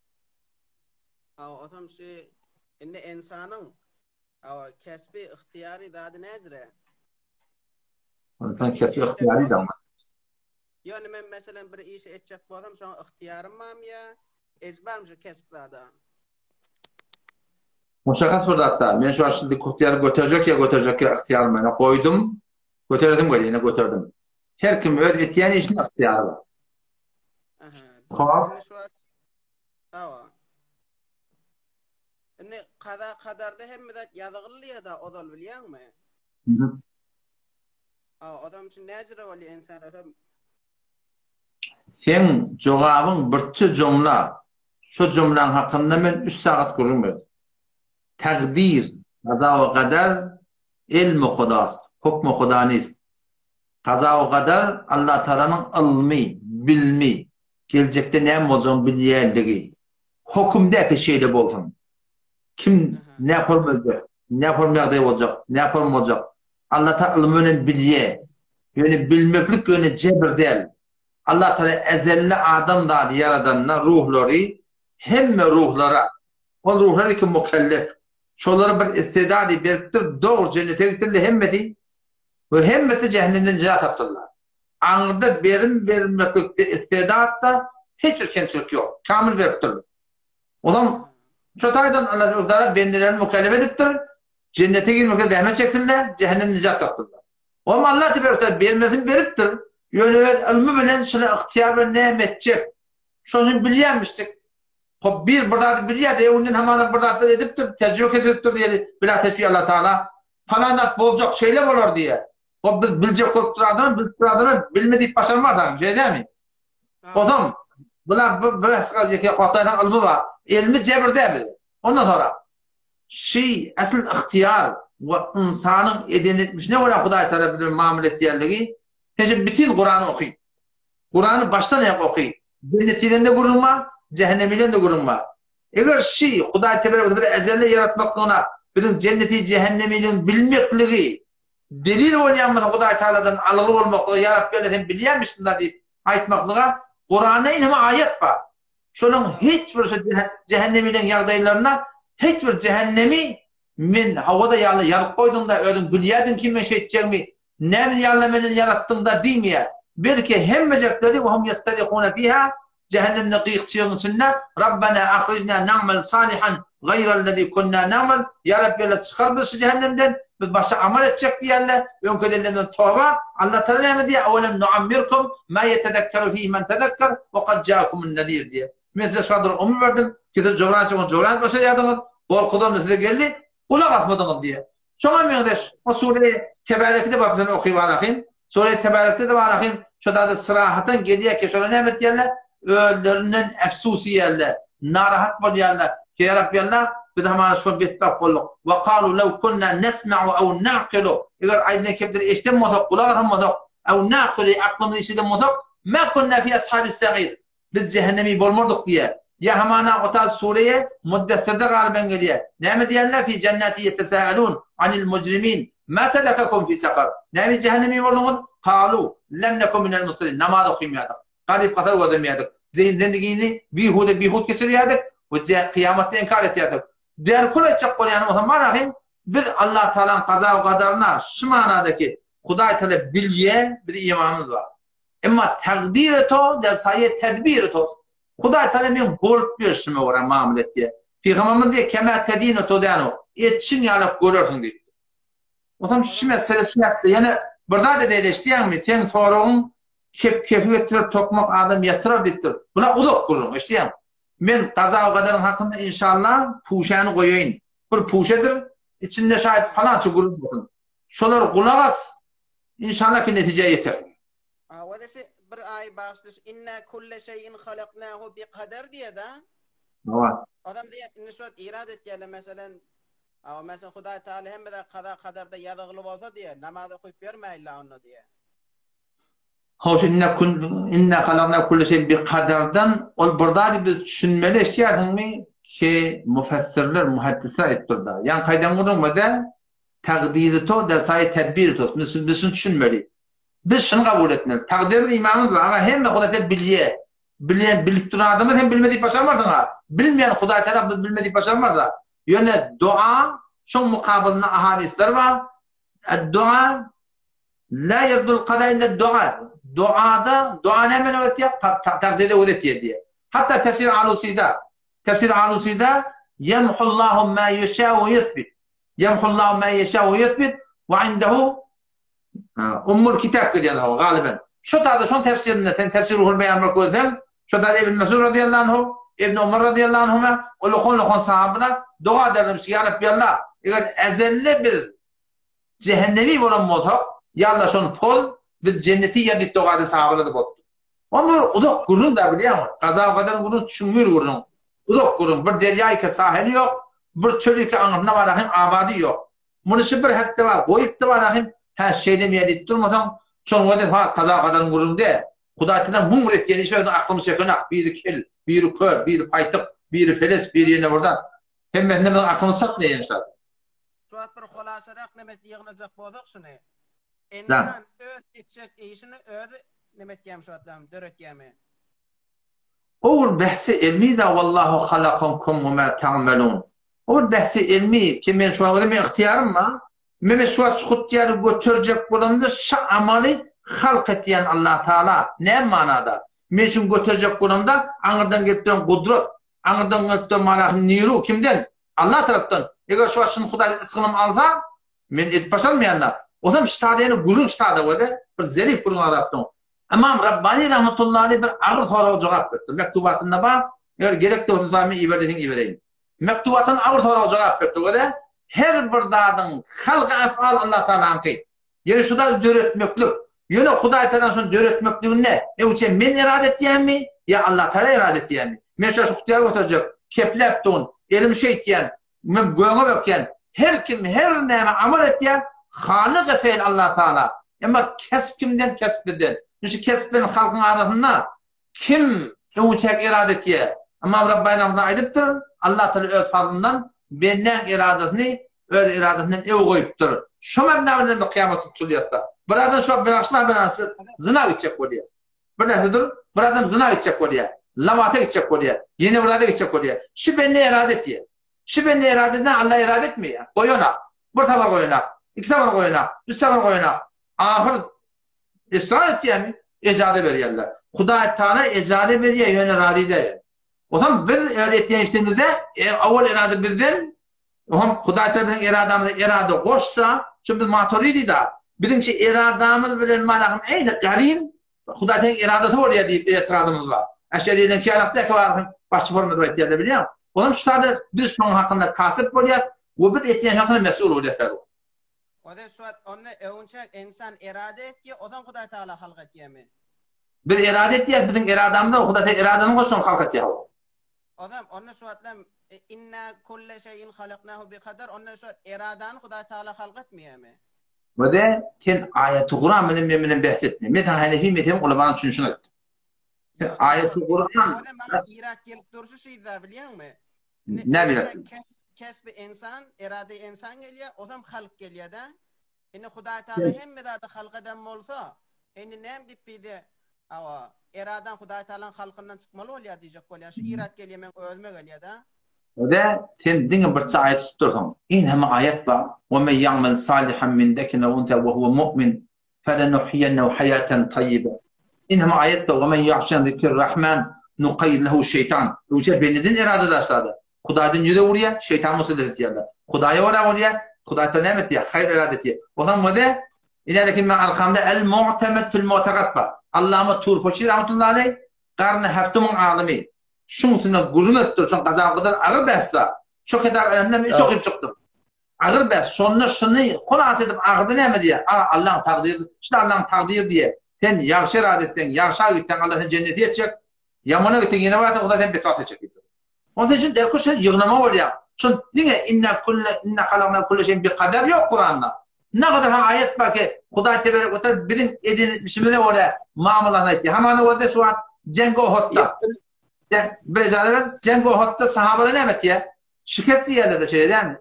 Hawa osam şu indi ensanyň hawa kesbi ygtyýary zady näzire? Ynsan kesbi ygtyýary da. Ýöne men meselem bir işi etjek bolsam şoňa ygtyýarym barmy ýa ejbarmy şu kesp zada? Muşahhas bir zatda. Men şu wagt şindi ygtyýary göterjek ýa göterjek ýa ygtyýarym bar. Goýdum, göteresim gelýär, ýene göterdim. Her kim öz etýän işine ygtyýary bar. Aha. Hop. Hawa. Indi kaza kadarda hemme zat ýazygylýar-da ozal bilýäňmi? Mhm. A, odam üçin näjire bolýar insan adam? Seň jogabyň birçe jomla, şo jomlaň hakynda men üç sagat gürrüň berdim. Takdyr, kaza we kader elmi Hudast, hukmy Huda nist. Kaza we kader Allatagalanyň ylmy, bilmi, geljekde näme boljagyny bilýänligi. Hökümdäki şeýle bolsun. Kim nähorm öljek, nähorm ýagdaý boljak, nähorm boljak. Allataala ylmy bilen bilýä. Ýöne bilmeklik ýöne jebir däl. Allatagala ezelde adamzady ýaradanda ruhlary hemme ruhlara ol ruhlar iki mukellef. Şolara bir istedady beripdir dogry jennete gitsinler hemmesi we hemmesi jähennemden nejat tapdyrlar. Aňyrda berim berilmeklikde istedatda hiç bir kemçilik ýok. Kamil beripdir. Onam şo taýdan Allatagala bendelerini mukellef edipdir. Jennete girmekde zähmet çeksinler, jähennemden nijat tapsynlar. Oňa Allah tebarek teala bermesini beripdir. Ýöne öz ylmy bilen şuny ygtyýar bilen näme etjek? Şonuň üçin bilýänmişdik. Hop bir bir zady bilýärdi, öňünden hamana bir zatlar edipdir, tejribe kesip edipdir diýeli, bila teşbih Allah Taala palan zat boljak, şeýle bolar diýýär. Hop biz biljek bolup duran adama, bilip duran adama bilme diýip başarmarsaň, şeýle dälmi? Ozam bular bu bu Hudaýdan ylmy bar. Elmi jebir däl bize. Ondan sonra Şy esl ygtyýar we ynsanyň eden etmişine görä Hudaý tarapy bilen mamla etýänligi Sen bütin Kurany oky. Kurany başdan aýak oky. Jennetiden-de gürrüň bar, jähenneminden-de gürrüň bar. Eger şy Hudaý teberek bizi ezelde ýaratmaklygyna biziň jenneti jähenneminiň bilmekligi delil bolýan bolsa Hudaý Tagaladan algyly bolmaklyga ýa Rabbi Alla sen bilýänmişsiň-da diýip aýtmaklyga Kuranda ineme aýat bar. Şolaň hiç bir şu jähennemileriň ýagdaýlarynda hiç bir jähennemi men hawa-da ýaly ýazyp goýduň-da, özüň bilýärdiň ki men şeýtjegimi, näme ýaly menden ýaratdyň-da diýmeýär. Belki hemmejekleri we hum ýestarihuna fiha jähennemde gyk-çygyň içinde Rabbena ahrijna na'mal salihan gaýrallezi kunna na'mal Ýa Rabbi Alla çykar bizi şu jähennemden, biz başga amal etjek diýerler, öňki edenlerimizden toba, Allah Tagala näme diýýär, Awelem nuammirkum ma ýetezekkeru fihi men tezekker we kad jaakumun nezir diýýär. Men size şu kadar ömür berdim, ki siz jowran çykan jowran başarýardyňyz, gorkudan-da size geldi, gulak asmadyňyz diýýär. Şoňa meňzeş o sure Tebärekde bar sen okyp al ahym. Sure Tebärekde-de bar ahym, şo zada syrahatan gelýär ki şolar näme etýärler? Özlerinden efsus iýerler, narahat bolýarlar. Ki ýa Rabbi Allah, biz hamana şol betbagt bolduk. Wa kalu lew kunna nesma'u ew na'qilu. Eger aýdylan kepleri eşiden bolsak, gulak asan bolsak, ew na'qilu aklymyzy işleden bolsak, ma kunna fi ashabis sa'ir. Biz jähennemi bolmardyk diýýär. Ýa hamana ota sureýe Muddessirde galyban gelýär. Näme diýýärler? Fi jennati ýetesâelûn anil mujrimin ma selekakum fi sakar. Näme jähennemi bolduňyz? Kalu lem neku minel musallin. Namaz okymýardyk. Garyp-gasar gözlemeýärdik. Zendigini bihuda bihut geçirýärdik we kyýamatda inkar etýärdik. Derkul aýtjak bolýanym bolsa malahym biz Allah Tagalaň kaza we gadaryna şu manadaky Hudaý Tagala bilýär, biz imanymyz bar. Emma takdyr to der saýe tedbir to. Hudaý Tagala meň bolup berşime görä mamla etýär. Pygamberimiz diýýär kema tedinu tudanu. Etşiň ýalak görersiň diýipdir. Onsoň şu mesele şu ýakda ýene bir zat edeýin eşidýäňmi? Seň soragyň Kep kefi getirer tokmak adam ýatyrar diýipdir. Bula uzak gürrüň, eşidýäňmi? Men gaza we gadaryň hakynda inşallah puşäni goýaýyn. Bir puşedir, içinde şaýat palança gürrüň bolsun. Şolara gulak as, inşallah ki netijä ýetersiň. Hawa şu bir aý bagyşly şu inna kulle şeýin halaknahu bi kader diýýär-da. Hawa. Ozam diýýär, indi şu wagt irad etýärler meselem, hawa meselem Hudaý Taala hemme zat kaza kadarda ýazygly bolsa diýýär, namaz okyp ýörmäýin-la onda diýýär. Hoş inne kun inne halakna kulle şey bi kadardan ol bir zady biz düşünmeli eşýärsiňmi ki müfessirler muhaddisler aýtdyr da. Ýa kaýdan gürrüň bede takdiri to da saý tedbiri to. Biz biz şuny düşünmeli. Biz şuny kabul etmeli. Takdirde imanymyz bar. Aga hemme Hudaý Teala bilýär. Bilýän bilip duran adama sen bilme diýip başarmarsyň ha. Bilmeýän Hudaý Teala biz bilme diýip başarmarys. Ýöne dua şoň mukabylynda ahadisler bar. Dua La ýerdul kada illa dua. Duada, dua nämeni öwretýär? Takdyry öwretýär diýýär. Hatda Tefsir Alusyda, Tefsir Alusyda Ýemhullahu ma ýeşâ we ýesbit. Ýemhullahu ma ýeşâ we ýesbit we indehu Ummul Kitap gelýär hawa galyban. Şo taýda şoň tefsirinde sen Tefsir Ruhul Beýan bir görseň, şo taýda Ibn Mesud radiyallahu anhu, Ibn Umar radiyallahu anhuma, uluhun-luhun sahabylar doga edermiş, Ýa Rabbi Allah, eger ezelde biz Jähennemi bolan bolsak, ýa Alla şony poz, biz jenneti ýer diýip doga eden sahabalar-da bolupdyr. Ol bir uzak gürrüň da bilýäňmi? Gaza gazaryň gürrüň çuňňur gürrüň. Uzak gürrüň. Bir derýa ike sahili ýok, bir çöl ike aňyrsynda bar hem abady ýok. Muny şu bir hetde bar, goýup-da bar hem, hä şeýlemi ýa diýip durmasaň, şonuň özi has kaza gazaryň gürrüň däl. Hudaý taala müň bir etýän işi özüniň aklyny çekenak. Biri kel, biri kör, biri paýtyk, biri feleç, biri ýene bir zat. Hemmesinde biziň aklymyz çatmaýar enşalla. Şu wagt bir holasarak neme ýygnajak bolsak şuny. Ynsan öz etjek işini özi neme etýämi şu wagt döretýämi? O bir bähsi elmi da wallahu halakum we ma ta'malun. O bir bähsi elmi ki men şu wagt men ygtyýarym bar. Men şu wagt şu hutýary göterjek bolamda şu amaly halk etýän Allah Taala. Näme manada? Men şuny göterjek bolamda aňyrdan gelip duran gudrat, aňyrdan gelip duran manasy niru kimden? Allah tarapdan. Eger şu wagt şuny Hudaý ysgynym alsa, Men edip başarmaýan-da. Ozam ştada ýene gürrüň ştada wede, bir zerif gürrüň azapdyň. Ymam Rabbani rahmetullahi aleý bir agyr soraga jogap beripdir. Mektubatynda bar, eger gerek bolsa sany men iber diýseň ibereýin. Mektubatynda agyr soraga jogap beripdir wede, her bir zadyň halky efal Allah Tagalaňky. Ýöne şu zady döretmeklik, ýöne Hudaý Tagalaň şony döretmekliginde öňçe men erada etýänmi ýa Allah Tagala erada etýänmi? Men şu htyýar göterjek, kepläp durun, elim şeýtýän, Men göňe bökýän, her kim her näme amal etýär, Halygy feýl Allah Tagala. Emma kesp kimden, kesp bizden. Şu kesp bilen halkyň arasynda kim öňçäk erada etýär? Ymam Rabbany rahmetullah aýdypdyr, Allah Tagala öz fazlyndan bendäň eradasyny öz eradasyndan öň goýupdyr. Şo mebna bilen biz kyýamat tutulýarys-da. Bir adam şo bir aşna bilen zyna gitjek bolýar. Bir näse dur, bir adam zyna gitjek bolýar, lawata gitjek bolýar, ýene bir zada gitjek bolýar. Şu bende erada etýär. Şu bende erada edende Allah erada etmeýär. Goýanak. Bir sapar goýanak, iki sapar goýanak, üç sapar goýanak. Ahyr ysrar etýärmi? Ejaza berýärler. Hudaý Taala ejaza berýär, ýöne razy däl. Otam biz öz etýän işlerimizde e, awal erada bizden, ohm Hudaý Taala biziň eradamyza erada goşsa, şu biz maturidi da, biziňçe eradamyz bilen manahym eýni garin Hudaý Taala eradasy bolýar diýip etiradymyz bar. Äşerileň kiýalakda eki barhym başy format aýtýarlar bilýäň. Olam şu sada biz şoň hakynda kasyp bolýar we biz etýän hakynda mesul bolýar. Oze şu wagt onda öňçe insan erada etýär, ozan Hudaý Taala halk etýärmi? Biz erada etýäs, biziň eradamyza Hudaý Taala eradany goşan halk etýär. Ozam onda şu wagtlam inna kulle şeýin halaknahu bi kadar onda şu wagt eradany Hudaý Taala halk etmeýärmi? Wede sen aýaty Kuran bilen men bilen bäs etme. Men saňa Hanefi mezhebiň ulamanyň düşünişini aýtdym. Sen aýaty Kuran Ozam maňa irat gelip durşy şyzda bilýäňmi? Näme irat? Kesbi insan, erada insan gelýär, ozam halk gelýär-de. Indi Hudaý Taala hemme zady halk eden bolsa, indi näme diýip bize awa, eradan Hudaý Taalaň halkyndan çykmaly bolýar diýjek bolýan. Şu irat gelýär meň özüme gelýär-de. Wede sen diňe bir aýat tutup dursuň. Eneme aýat bar. Wa men ýa'mel salihan min zekerin ew unsa we huwe mu'min felenuhyiyennehu haýaten taýýibe. Eneme aýat bar. Wa men ýa'şi an zikrir rahman nuqayyid lehu şeýtan. Öwçe bendeden erada daşlady. Hudaýdan ýüz öwürýär, şeýtan musallat etýärler. Hudaýa görä bolýar, Hudaý taala näme etýär? Haýyr erada etýär. Onsoň wede Iläki men arkamda el-mu'temed fil-mu'tegat bar. Allama Turpaşy rahmetullahi aleý, garny häfdimiň alymy. Şuň üstünde gürrüň edip dur, şoň gazapgydan agyr bäs-da. Şo kitaby elemden men üç okyp çykdym. Agyr bäs, şonda şuny hulasa edip ahyrda näme diýýär? A, Allaň takdyry, şu-da Allaň takdyry diýýär. Sen ýagşy erada etseň, ýagşa gitseň Alla seni jennete ýetjek, ýamana gitseň ýene barsaň Hudaý seni betbagt etjek diýipdir. Onsoň üçin derkar şol ýygnama bolýar. Şol diňe inna kulle inna halakna kulle şeýin bi kader ýok Kuranda. Ne kadar ha aýat bar ki Hudaý teberek we taala biziň eden etmişimize görä mamalasyny aýtýar. Hamana görde şu wagt Jeňgi Ohotda. Bir ejaza ber. Jeňgi Ohotda sahabalar näme etýär? Şikes diýýärler-de şeýle dälmi?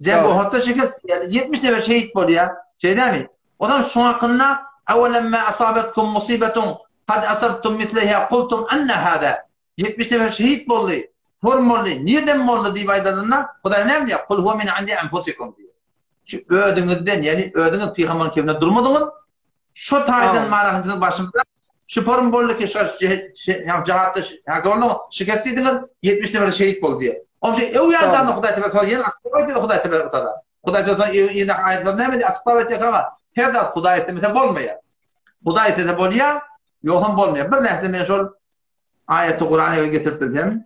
Jeňgi Ohotda şikes diýýär. 70 nefer şehit bolýar. Şeýle dälmi? Onam şoň hakynda Awelemme asabetkum musibetun kad asabtum misleha kultum anna hada. 70 nefer şehit boldy, form boldy, nirden boldy diýip aýdylanda, Hudaý näme diýýär? Kul huwa min indi anfusikum diýýär. Şu özüňizden, ýagny özüňiz pygamberiň kebine durmadyňyz. Şu taýdan marahyň siziň başyňyza şu form boldy ki, şu ýagny jahatda hak boldy, şikest diýdiňiz, 70 nefer şehit boldy diýýär. Onça ew ýanjanda Hudaý tebarek taala ýene açyklap aýdýar Hudaý tebarek taala. Hudaý tebarek taala ýene aýatlar näme diýýär? Açyklap aýtýar kaga. Her zat Hudaý islemese bolmaýar. Hudaý islese bolýar, ýogsam bolmaýar. Bir nähse men şol Aýaty Kurany eger getirip bilsem.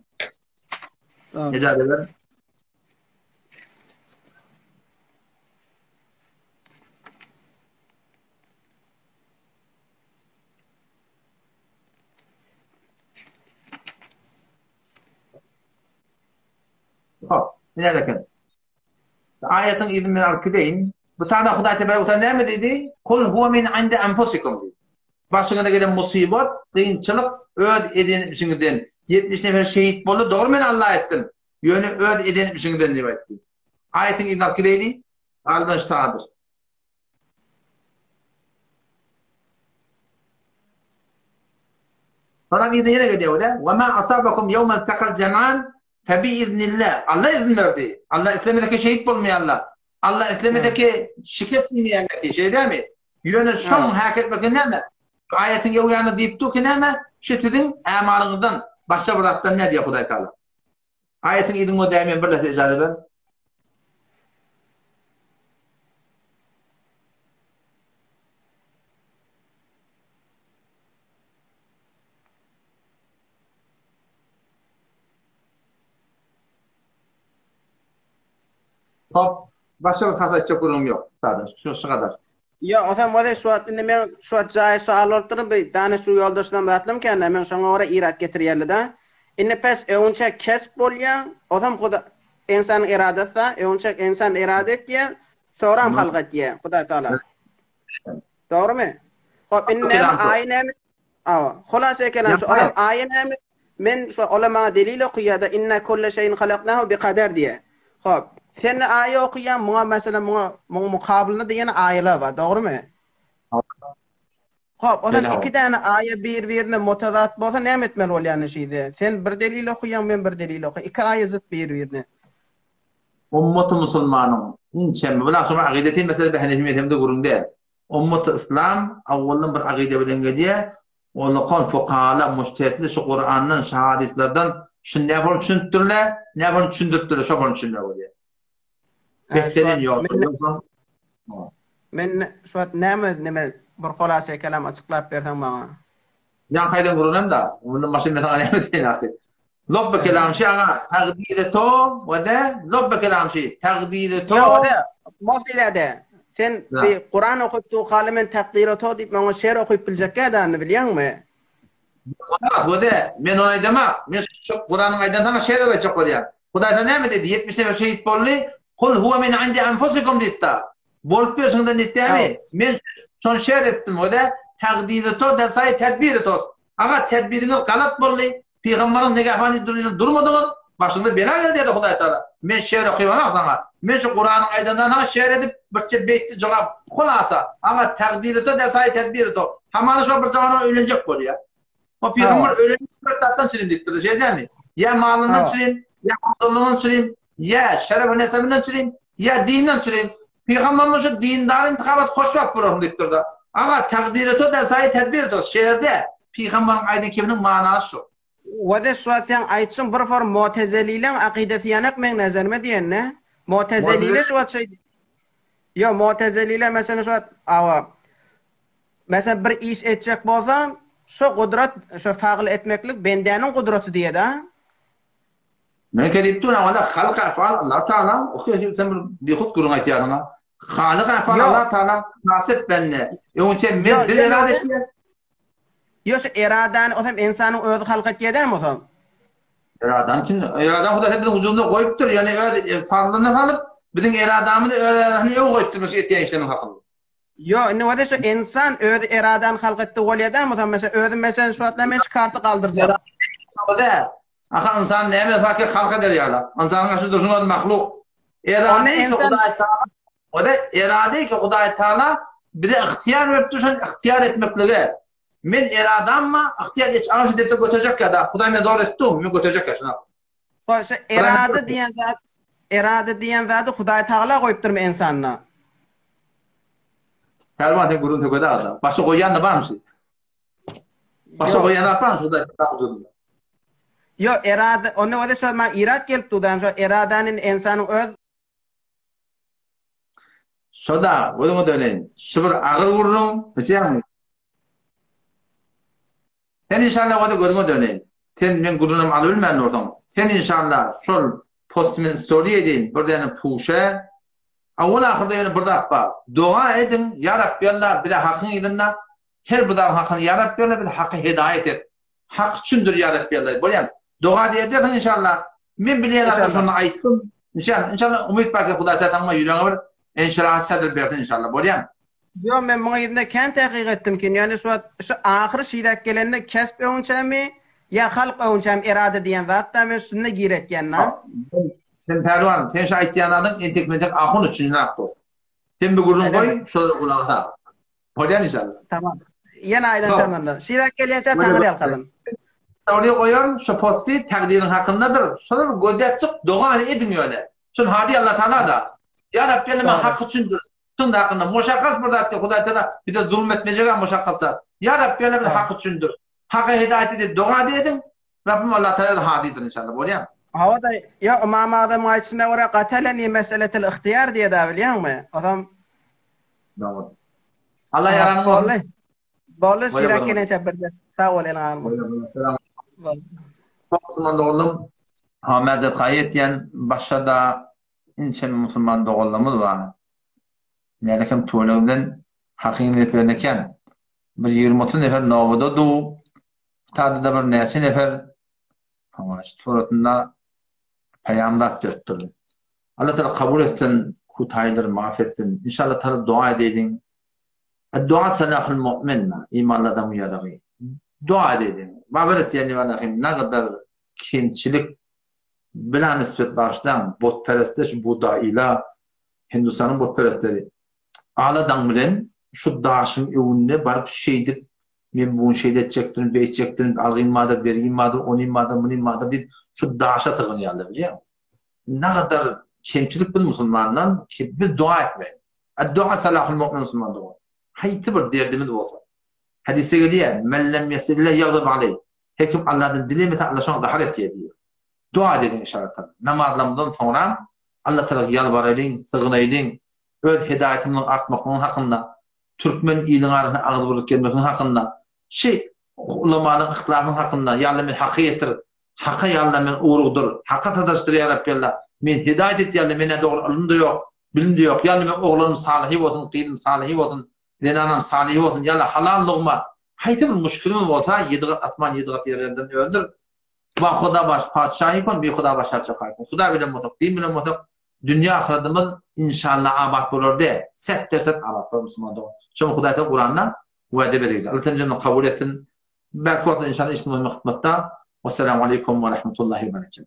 Ejaza ber. Näle eken? Aýatyň yzyny men alyp gideýin. Bu taýda Hudaý tebarek we taala näme diýdi? Kul huwa min indi anfusikum diýdi. Başyňyza gelen musybat, kynçylyk öz eden etmişiňizden. 70 nefer şehit boldy, dogry men Alla etdim. Ýöne öz eden etmişiňizden diýip aýtdy. Aýatyň yzyny alyp gideýli. Galiba şu taýdadyr. Soňra yzyna ýene gelýär o-da. Wa ma asabakum ýawmal taqal jaman fe bi iznillah. Alla izin berdi. Alla islemese ki şehit bolmaýarlar. Alla islemese ki şikes iýmeýärler ki, şeýle dälmi? Ýöne şoň häketmeki näme? Aýatyň öň ýanynda diýip dur ki näme? Şu siziň ämalyňyzdan başga bir zatdan näme diýýär Hudaý Taala. Aýatyň yzyny gözläýin men birnäçe ijaza ber. Hop, başga bir has aýtjak gürrüňim ýok. Sada, şu şu gadar. Ýok, o sen bolsa şu wagt indi men şu wagt jaýy sual bolup durun bir dana şu ýoldaşlam zatlam kände men şoňa görä irat getirýärlida. Indi pes öňünçä kesp bolýa, osam huda ynsanyň eradasy-da, öňünçä ynsan erada etýär, soňram halk etýär, Hudaý Taala. Dogrymy? Hop, indi näme aýy näme Awa. Hulasa kelam şu olam aýy näme? Men şu ola maňa delil okaýar-da inna kulle şeýin halaknahu bi kader diýe. Hop. Sen aýy okaýaň, muňa meselem muňa muň mukabylynda diýen aýalar bar, dogrymy? Hop, o zaman iki däne aýa bir-birine mutazat bolsa näme etmeli bolýar indi şeýde? Sen bir delil okaýaň, men bir delil okaýan. Iki aýa zyt bir-birine. Ummaty musulmanyň inçe, bu agşam akydeti mesele be henefi mezhebinde gürrüň däl. Ummaty yslam awwaldan bir akyda bilen gelýär. Ondan fukahalar, mujtehitler şu Kurandan, şu hadyslardan şuny nähili düşünipdirler, nähili düşündiripdirler, şo bolup düşünmek bolýar. Behteren ýok. Men şu wagt näme neme bir holasa kelam açyklap berseň maňa. Ýa kaýdan gurunam da, mundan maşyn men saňa näme diýen ahy. Lobbe kelam şi aga, tagdiri to we de lobbe kelam şi, tagdiri to. Ýok, ode, Mufti däde, sen bir Kuran okyp durkaly men takdiri to diýip maňa şer okyp biljekkä däni bilýäňmi? Ýok, ode, men ony aýdamak, men şu Kuranyň aýdanyny saňa şer edip aýtjak bolýan. Hudaý saňa näme diýdi? 70 nefer şehit boldy. Kul huwa min indi anfusikum diýdi. Bolup berşiňden diýdi, Men şony şer etdim, o-da tagdiri to desaý tedbiri tos. Aga tedbiriňiz galat boldy, pygamberiň negahbany durýan durmadyňyz, başyňyza bela geldi diýdi Hudaý Taala. Men şer okybamok saňa. Men şu Kuranyň aýdanlaryny saňa şer edip, birçe beýtli jogap hulasa, aga tagdiri to desaý tedbiri to. Hamana şo bir zamana öýlenjek bolýar. O pygamber ölen bir zatdan çirim diýipdir, şeý dälmi? Ýa malyndan çirim, ýa adamlardan çirim, ýa şeref nesebinden çirim, ýa dinden çirim. Pygamberimiz şu dindar intihabat hoşwagt bolarsyň diýipdir-de. Aga takdiri to dersaýy tedbir to şerde pygamberiň aýdan kebiniň manasy şu. Wada şu wagt seň aýtşyň bir form motezelileň akydasy ýanak meň nazarymda diýende. Motezelile şu wagt şeý Ýo motezelile meselem şu wagt awa Meselem bir iş etjek bolsa şo gudrat şo fagl etmeklik bendäniň gudraty diýeda. Men diýip dur wala halk afal Allah taala okey sen bir bihut gürrüň aýtýarsyň ha. Halyk afal Allah taala nasip bende. Öňçe men biz erada etýär. Ýok şu eradany o hem insanyň özi halk etýär dämi o Eradany kim erada Hudaý biziň wujudymyza goýupdyr, ýöne öz fazlyny salyp biziň eradamyzy öz eradasyny öw goýupdyr şu etýän işleriniň hakyny. Ýo, indi bolsa şu ynsan özi eradany halk etdi bolýa dämi bolsa meselem özüm meselem şu wagtlar men şu karty galdyrjak. Aha ynsan näme fakir halk eder ýaly. Ynsanyň garşy durşuň öz mahluk. Erade ki Hudaý Taala o da erade ki Hudaý Taala bize ygtyýar berip durşan ygtyýar etmeklige. Men eradamma ygtyýar eç aňa şu depde göterjek ýa da Hudaý meni zor etdi, men göterjek ýa şuna. Hoş, erada diýen zat, erada diýen zady Hudaý Tagala goýupdyrmy ynsanda? Pälwan sen gürrüň sökede adam. Başa goýýan-da barmy şu? Başa goýýan zat barmy şu Hudaý Tagala huzurynda? Ýok, erada, onda bolsa şo maňa irat gelip dur-da, şo eradany indi ynsanyň öz Şo-da, gözüňe döneýin. Şu bir agyr gürrüň, bilýäňmi? Sen inşallah goda gözüňe döneýin. Sen meň gürrüňimi alybilmän dursuň. Sen inşallah şol posty men story edeýin bir däne puşe. Awwal ahyrda ýöne bir zat bar. Doga ediň ýa Rabbi Allah bize hakyň yzynda her bir zadyň hakyny ýa Rabbi Allah bize haky hedaýat et. Haky düşündir ýa Rabbi Allah. Bolýamy? Doga diýe edersiň inşallah. Men bilýän zatlar şonda aýtdym. Inşallah, inşallah umyt bar ki Hudaý Taala saňa ýüregiňe bir enşirah sadr bersin inşallah. Bolýamy? Ýok, men muňa ýüzüne kän täkyk etdim kin, ýöne şu wagt şu ahyry şiräk gelende kesp öwünçämi ýa halk öwünçämi erada diýen zat-da men şunda giretýän-da. Sen pälwan, sen şu aýtýan zadyň entek-mentek ahun üçin jenap dost. Sen bir gürrüň goý, şolara gulak asar. Bolýar inşallah. Tamam. Ýene aýlanşaryn onda. Şiräk gelýänçä Taňry ýalkasyn. Story goýaryn, şu posty takdyryň hakyndadyr. Şolar gözläp çyk, doga ediň ýöne. Şun hady Allah Taala-da. Ýa Rabbi ýa men hak üçindir. Şunda hakynda muşakkas bir zat ýok. Hudaý Taala bize zulum etmejek-ä muşakkas zat. Ýa Rabbi ýa men hak üçindir. Haka hidaýat edip doga ediň. Rabbim Allah Taala özi hadydyr inşallah. Bolýamy? Hawa-da, ýok, Ymam Azamyň aýdyşyna görä gateleni meseletil yhtyýar diýýär-dä bilýäňmi? Ozam Dogry. Allah ýaranyň bolsun. Boldy. Boldy, şirak gelinçä birde. Sag bol, eliňe alma. Musulman doganlarym, ha mäzet haýy etýän başga-da inçe musulman doganlarymyz bar. Nälekem tüweleme bilen hakyň neferini eken. Bir 20-30 nefer nobada du. Tada-da bir näçe nefer hawa şu suratynda paýam zat beripdir. Allah Taala kabul etsin, hutaýlary maaf etsin. Inşallah Taala dua edeýliň. Dua salahul mu'min, imanly adamyň ýaragy. Dua edeýliň. Babar etýän imanahym nagadar kemçilik bila nisbet bagyşlaň butperestler şu budaila Hindistanyň butperestleri aladaň bilen şu daşyň öwünde baryp şeýdip men bu gün şeýle etjekdirin beýtjekdirin algym bardyr bergim bardyr onym bardyr munym bardyr diýip şu daşa sygynýarlar bilýäňmi nagadar kemçilik biz musulmandan ki biz dua etmeýin Ad-dua salahul mu'min musulman dogan haýsy bir derdimiz bolsa hadysda gelýär men lem yes'illah yagdab aleyh Her kim Allahdan dilemese Allah şoňa gahar etýär diýýär. Dua edeliň inşallah taala. Namazlarymyzdan soňra Allah taala ýalbaraýlyň, sygynaýlyň, öz hidaýatymyzyň artmaklygynyň hakynda, türkmen iliň arasynda agzybirlik gelmekligiň hakynda, şi ulamalaryň yhtilafynyň hakynda, ýa Allah meni haka ýetir, haka ýa Allah meni ugrukdyr, haka sataşdyr ýa Rabbi Allah, meni hidaýat et ýa Allah, mende dogry ylym-da ýok, bilim-de ýok, ýa Allah meniň oglanym salyhy bolsun, gyzym salyhy bolsun, zenanam salyhy bolsun, ýa Allah halal lugma, Haýsy bir muşkilimiz bolsa, ýedi gat asman, ýedi gat ýerlerden öldür. Ba Huda baş patyşahy kon, bi Huda baş harça haý kon. Huda bilen bolsak, din bilen bolsak, dünýe ahyradymyz inşallah abat bolar de, set derset abat bolar musulman dogan. Şoňa Hudaý Taala Kuranda wada berýär. Allah Taala jemini kabul etsin. Belki wagtda inşallah işimiz hytmatda. Wassalamu aleýkum we rahmetullahi we berekatuh.